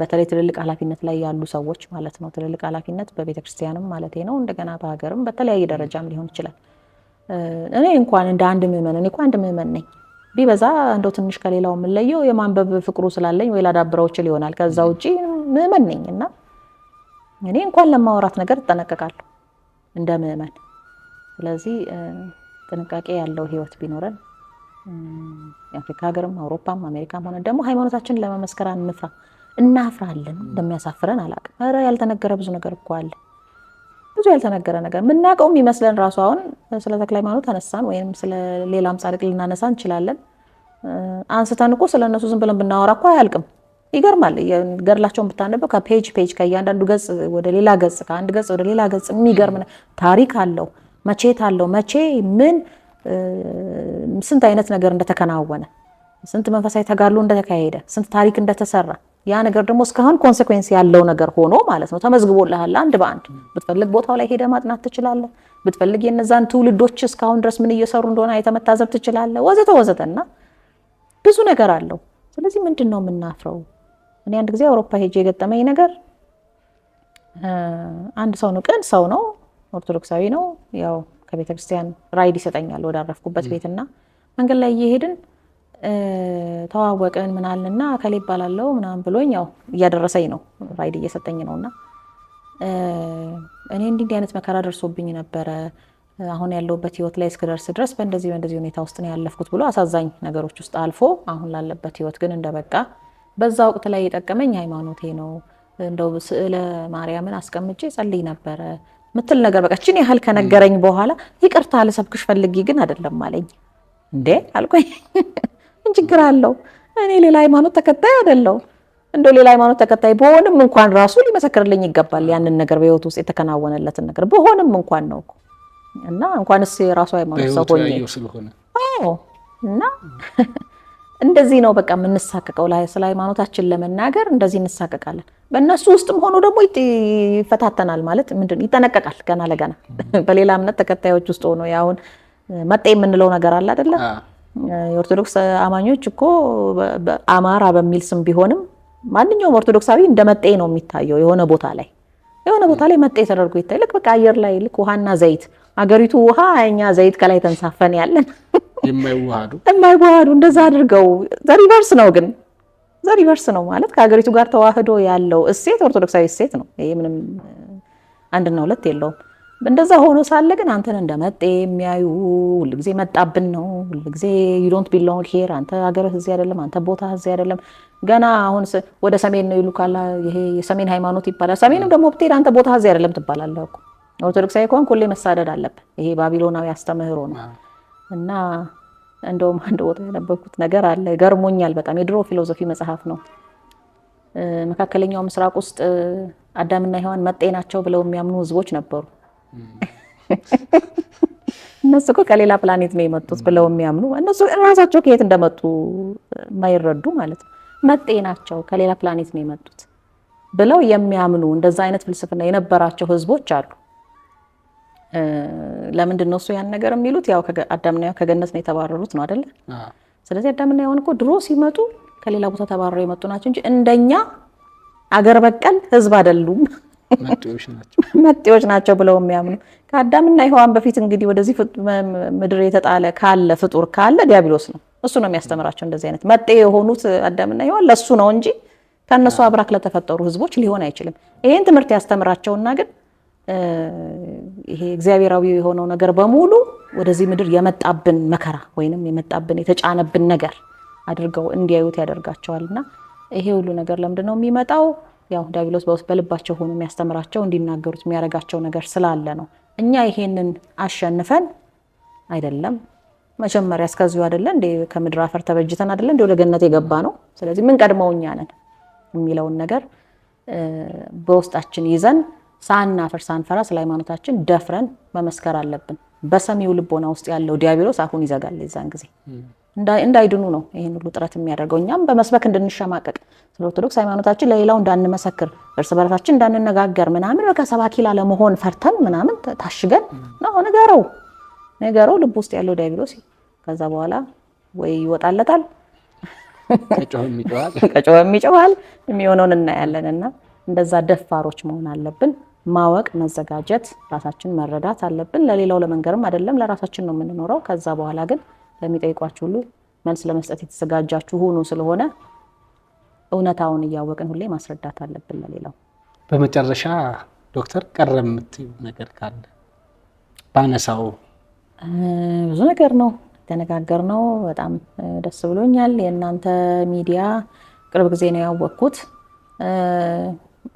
በተለይ ትልልቅ ኃላፊነት ላይ ያሉ ሰዎች ማለት ነው። ትልልቅ ኃላፊነት በቤተ ክርስቲያንም ማለት ነው፣ እንደገና በሀገርም በተለያየ ደረጃም ሊሆን ይችላል። እኔ እንኳን እንደ አንድ ምዕመን፣ እኔ እንኳን አንድ ምዕመን ነኝ። ቢበዛ እንደው ትንሽ ከሌላው የምለየው የማንበብ ፍቅሩ ስላለኝ ወይ ላዳብረው እችል ይሆናል። ከዛ ውጪ ምዕመን ነኝ እና እኔ እንኳን ለማወራት ነገር እጠነቀቃለሁ እንደ ምዕመን። ስለዚህ ጥንቃቄ ያለው ህይወት ቢኖረን፣ የአፍሪካ ሀገርም አውሮፓም አሜሪካም ሆነ ደግሞ ሃይማኖታችንን ለመመስከር አንፍራ። እናፍራለን፣ እንደሚያሳፍረን አላውቅም። ኧረ ያልተነገረ ብዙ ነገር እኮ አለ። ብዙ ያልተነገረ ነገር የምናውቀው የሚመስለን ራሱ፣ አሁን ስለ ተክለ ሃይማኖት አነሳን ወይም ስለ ሌላም ጻድቅ ልናነሳ እንችላለን። አንስተን እኮ ስለ እነሱ ዝም ብለን ብናወራ እኮ አያልቅም። ይገርማል። ገድላቸውን ብታነበው ከ page page፣ ከእያንዳንዱ ገጽ ወደ ሌላ ገጽ፣ ከአንድ ገጽ ወደ ሌላ ገጽ የሚገርም ታሪክ አለው፣ መቼት አለው። መቼ ምን ስንት አይነት ነገር እንደተከናወነ፣ ስንት መንፈሳዊ ተጋድሎ እንደተካሄደ፣ ስንት ታሪክ እንደተሰራ፣ ያ ነገር ደግሞ እስካሁን consequence ያለው ነገር ሆኖ ማለት ነው ተመዝግቦልሃል አንድ በአንድ። ብትፈልግ ቦታው ላይ ሄደህ ማጥናት ትችላለህ። ብትፈልግ የነዛን ትውልዶች እስካሁን ድረስ ምን እየሰሩ እንደሆነ አይተህ መታዘብ ትችላለህ፣ ወዘተ ወዘተ፣ እና ብዙ ነገር አለው። ስለዚህ ምንድን ነው የምናፍረው? እኔ አንድ ጊዜ አውሮፓ ሄጄ የገጠመኝ ነገር፣ አንድ ሰው ነው፣ ቅን ሰው ነው፣ ኦርቶዶክሳዊ ነው። ያው ከቤተ ክርስቲያን ride ይሰጠኛል ወዳረፍኩበት ቤትና መንገድ ላይ እየሄድን ተዋወቅን ምናልንና እከሌ እባላለሁ ምናምን ብሎኝ ያው እያደረሰኝ ነው፣ ride እየሰጠኝ ነውና እኔ እንዲህ እንዲህ አይነት መከራ ደርሶብኝ ነበረ፣ አሁን ያለሁበት ህይወት ላይ እስክደርስ ድረስ በእንደዚህ በእንደዚህ ሁኔታ ውስጥ ነው ያለፍኩት ብሎ አሳዛኝ ነገሮች ውስጥ አልፎ አሁን ላለበት ህይወት ግን እንደበቃ፣ በዛ ወቅት ላይ የጠቀመኝ ሃይማኖቴ ነው፣ እንደው ስዕለ ማርያምን አስቀምጬ ጸልይ ነበረ ምትል ነገር በቃ እችን ያህል ከነገረኝ በኋላ ይቅርታ ልሰብክሽ ፈልጌ ግን አይደለም አለኝ። እንዴ አልኩኝ። ምን ችግር አለው? እኔ ሌላ ሃይማኖት ተከታይ አይደለሁ። እንደው ሌላ ሃይማኖት ተከታይ በሆንም እንኳን ራሱ ሊመሰክርልኝ ይገባል ያንን ነገር፣ በህይወት ውስጥ የተከናወነለትን ነገር በሆንም እንኳን ነው እኮ። እና እንኳንስ የራሱ ሃይማኖት ሰው ሆኜ፣ አዎ። እና እንደዚህ ነው በቃ የምንሳቀቀው። ስለ ሃይማኖታችን ለመናገር እንደዚህ እንሳቀቃለን። በእነሱ ውስጥም ሆኖ ደግሞ ይፈታተናል ማለት ምንድን ይጠነቀቃል። ገና ለገና በሌላ እምነት ተከታዮች ውስጥ ሆኖ ያሁን መጤ የምንለው ነገር አለ አይደለ? የኦርቶዶክስ አማኞች እኮ አማራ በሚል ስም ቢሆንም ማንኛውም ኦርቶዶክሳዊ እንደ መጤ ነው የሚታየው። የሆነ ቦታ ላይ የሆነ ቦታ ላይ መጤ ተደርጎ ይታይ። ልክ በቃ አየር ላይ ልክ ውሃና ዘይት፣ አገሪቱ ውሃ፣ እኛ ዘይት ከላይ ተንሳፈን ያለን የማይዋሃዱ እንደዛ አድርገው the reverse ነው። ግን the reverse ነው ማለት ከሀገሪቱ ጋር ተዋህዶ ያለው እሴት ኦርቶዶክሳዊ እሴት ነው። ይሄ ምንም አንድና ሁለት የለውም። እንደዛ ሆኖ ሳለ ግን አንተን እንደ መጤ የሚያዩ፣ ሁልጊዜ መጣብን ነው። ሁልጊዜ you don't belong here፣ አንተ ሀገርህ እዚህ አይደለም፣ አንተ ቦታ እዚህ አይደለም። ገና አሁን ወደ ሰሜን ነው ይሉካል። ይሄ የሰሜን ሃይማኖት ይባላል። ሰሜንም ደግሞ ብትሄድ አንተ ቦታ እዚህ አይደለም ትባላለህ እኮ። ኦርቶዶክሳዊ ከሆንክ ሁሌ መሳደድ አለብህ። ይሄ ባቢሎናዊ አስተምህሮ ነው። እና እንደውም አንድ ቦታ ያነበብኩት ነገር አለ፣ ገርሞኛል በጣም። የድሮ philosophy መጽሐፍ ነው። መካከለኛው ምስራቅ ውስጥ አዳምና ሔዋን መጤ ናቸው ብለው የሚያምኑ ህዝቦች ነበሩ። እነሱ እኮ ከሌላ ፕላኔት ነው የመጡት ብለው የሚያምኑ፣ እነሱ ራሳቸው ከየት እንደመጡ የማይረዱ ማለት ነው። መጤ ናቸው፣ ከሌላ ፕላኔት ነው የመጡት ብለው የሚያምኑ፣ እንደዛ አይነት ፍልስፍና የነበራቸው ህዝቦች አሉ። ለምንድን ነው እሱ ያን ነገር የሚሉት? ያው አዳምና ሔዋን ከገነት ነው የተባረሩት ነው አይደለ? ስለዚህ አዳምና ሔዋን እኮ ድሮ ሲመጡ ከሌላ ቦታ ተባረው የመጡ ናቸው እንጂ እንደኛ አገር በቀል ህዝብ አይደሉም፣ መጤዎች ናቸው ብለው የሚያምኑ፣ ከአዳምና ሔዋን በፊት እንግዲህ ወደዚህ ምድር የተጣለ ካለ፣ ፍጡር ካለ ዲያብሎስ ነው። እሱ ነው የሚያስተምራቸው። እንደዚህ አይነት መጤ የሆኑት አዳምና ሔዋን ለሱ ነው እንጂ ከእነሱ አብራክ ለተፈጠሩ ህዝቦች ሊሆን አይችልም። ይሄን ትምህርት ያስተምራቸውና ግን ይሄ እግዚአብሔራዊ የሆነው ነገር በሙሉ ወደዚህ ምድር የመጣብን መከራ ወይንም የመጣብን የተጫነብን ነገር አድርገው እንዲያዩት ያደርጋቸዋልና ይሄ ሁሉ ነገር ለምንድን ነው የሚመጣው? ያው ዲያብሎስ በውስጥ በልባቸው ሆኖ የሚያስተምራቸው፣ እንዲናገሩት የሚያደርጋቸው ነገር ስላለ ነው። እኛ ይሄንን አሸንፈን አይደለም፣ መጀመሪያ እስከዚሁ አይደለ እንዴ፣ ከምድር አፈር ተበጅተን አይደለ እንዴ ወደ ገነት የገባ ነው። ስለዚህ ምን ቀድመው እኛ ነን የሚለውን ነገር በውስጣችን ይዘን ሳናፍር ሳንፈራ ስለ ሃይማኖታችን ደፍረን መመስከር አለብን። በሰሚው ልቦና ውስጥ ያለው ዲያብሎስ አፉን ይዘጋል። የዛን ጊዜ እንዳይድኑ ነው ይሄን ሁሉ ጥረት የሚያደርገው። እኛም በመስበክ እንድንሸማቀቅ፣ ስለ ኦርቶዶክስ ሃይማኖታችን ለሌላው እንዳንመሰክር፣ እርስ በርሳችን እንዳንነጋገር ምናምን፣ በቃ ሰባኪ ላለመሆን ፈርተን ምናምን ታሽገን ነው። ንገረው ንገረው፣ ልብ ውስጥ ያለው ዲያብሎስ ከዛ በኋላ ወይ ይወጣለታል፣ ከጮኸም ይጮሃል፣ የሚሆነውን እናያለን። እና እንደዛ ደፋሮች መሆን አለብን። ማወቅ፣ መዘጋጀት፣ ራሳችን መረዳት አለብን። ለሌላው ለመንገርም አይደለም፣ ለራሳችን ነው የምንኖረው። ከዛ በኋላ ግን ለሚጠይቋችሁ ሁሉ መልስ ለመስጠት የተዘጋጃችሁ ሁኑ ስለሆነ እውነታውን እያወቅን ሁሌ ማስረዳት አለብን ለሌላው። በመጨረሻ ዶክተር፣ ቀረ የምትይው ነገር ካለ ባነሳው? ብዙ ነገር ነው የተነጋገርነው። በጣም ደስ ብሎኛል። የእናንተ ሚዲያ ቅርብ ጊዜ ነው ያወቅኩት።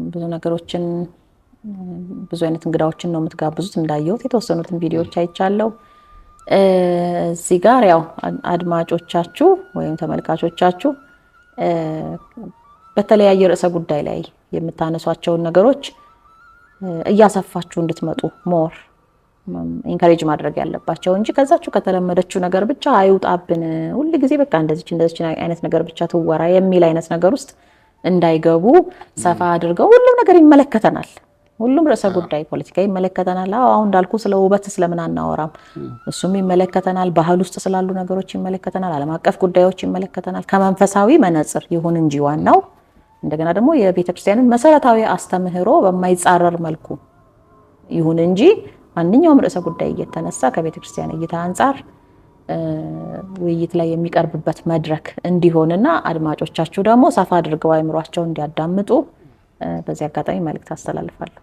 ብዙ ነገሮችን፣ ብዙ አይነት እንግዳዎችን ነው የምትጋብዙት እንዳየሁት፣ የተወሰኑትን ቪዲዮዎች አይቻለሁ። እዚህ ጋር ያው አድማጮቻችሁ ወይም ተመልካቾቻችሁ በተለያየ ርዕሰ ጉዳይ ላይ የምታነሷቸውን ነገሮች እያሰፋችሁ እንድትመጡ more encourage ማድረግ ያለባቸው እንጂ ከዛችሁ ከተለመደችው ነገር ብቻ አይውጣብን፣ ሁል ጊዜ በቃ እንደዚች እንደዚች አይነት ነገር ብቻ ትወራ የሚል አይነት ነገር ውስጥ እንዳይገቡ፣ ሰፋ አድርገው፣ ሁሉም ነገር ይመለከተናል። ሁሉም ርዕሰ ጉዳይ፣ ፖለቲካ ይመለከተናል። አዎ፣ አሁን እንዳልኩ ስለ ውበት ስለምን አናወራም? እሱም ይመለከተናል። ባህል ውስጥ ስላሉ ነገሮች ይመለከተናል። ዓለም አቀፍ ጉዳዮች ይመለከተናል። ከመንፈሳዊ መነጽር ይሁን እንጂ ዋናው እንደገና ደግሞ የቤተክርስቲያንን መሰረታዊ አስተምህሮ በማይጻረር መልኩ ይሁን እንጂ ማንኛውም ርዕሰ ጉዳይ እየተነሳ ከቤተክርስቲያን እይታ አንጻር ውይይት ላይ የሚቀርብበት መድረክ እንዲሆንና አድማጮቻችሁ ደግሞ ሰፋ አድርገው አይምሯቸውን እንዲያዳምጡ በዚህ አጋጣሚ መልእክት አስተላልፋለሁ።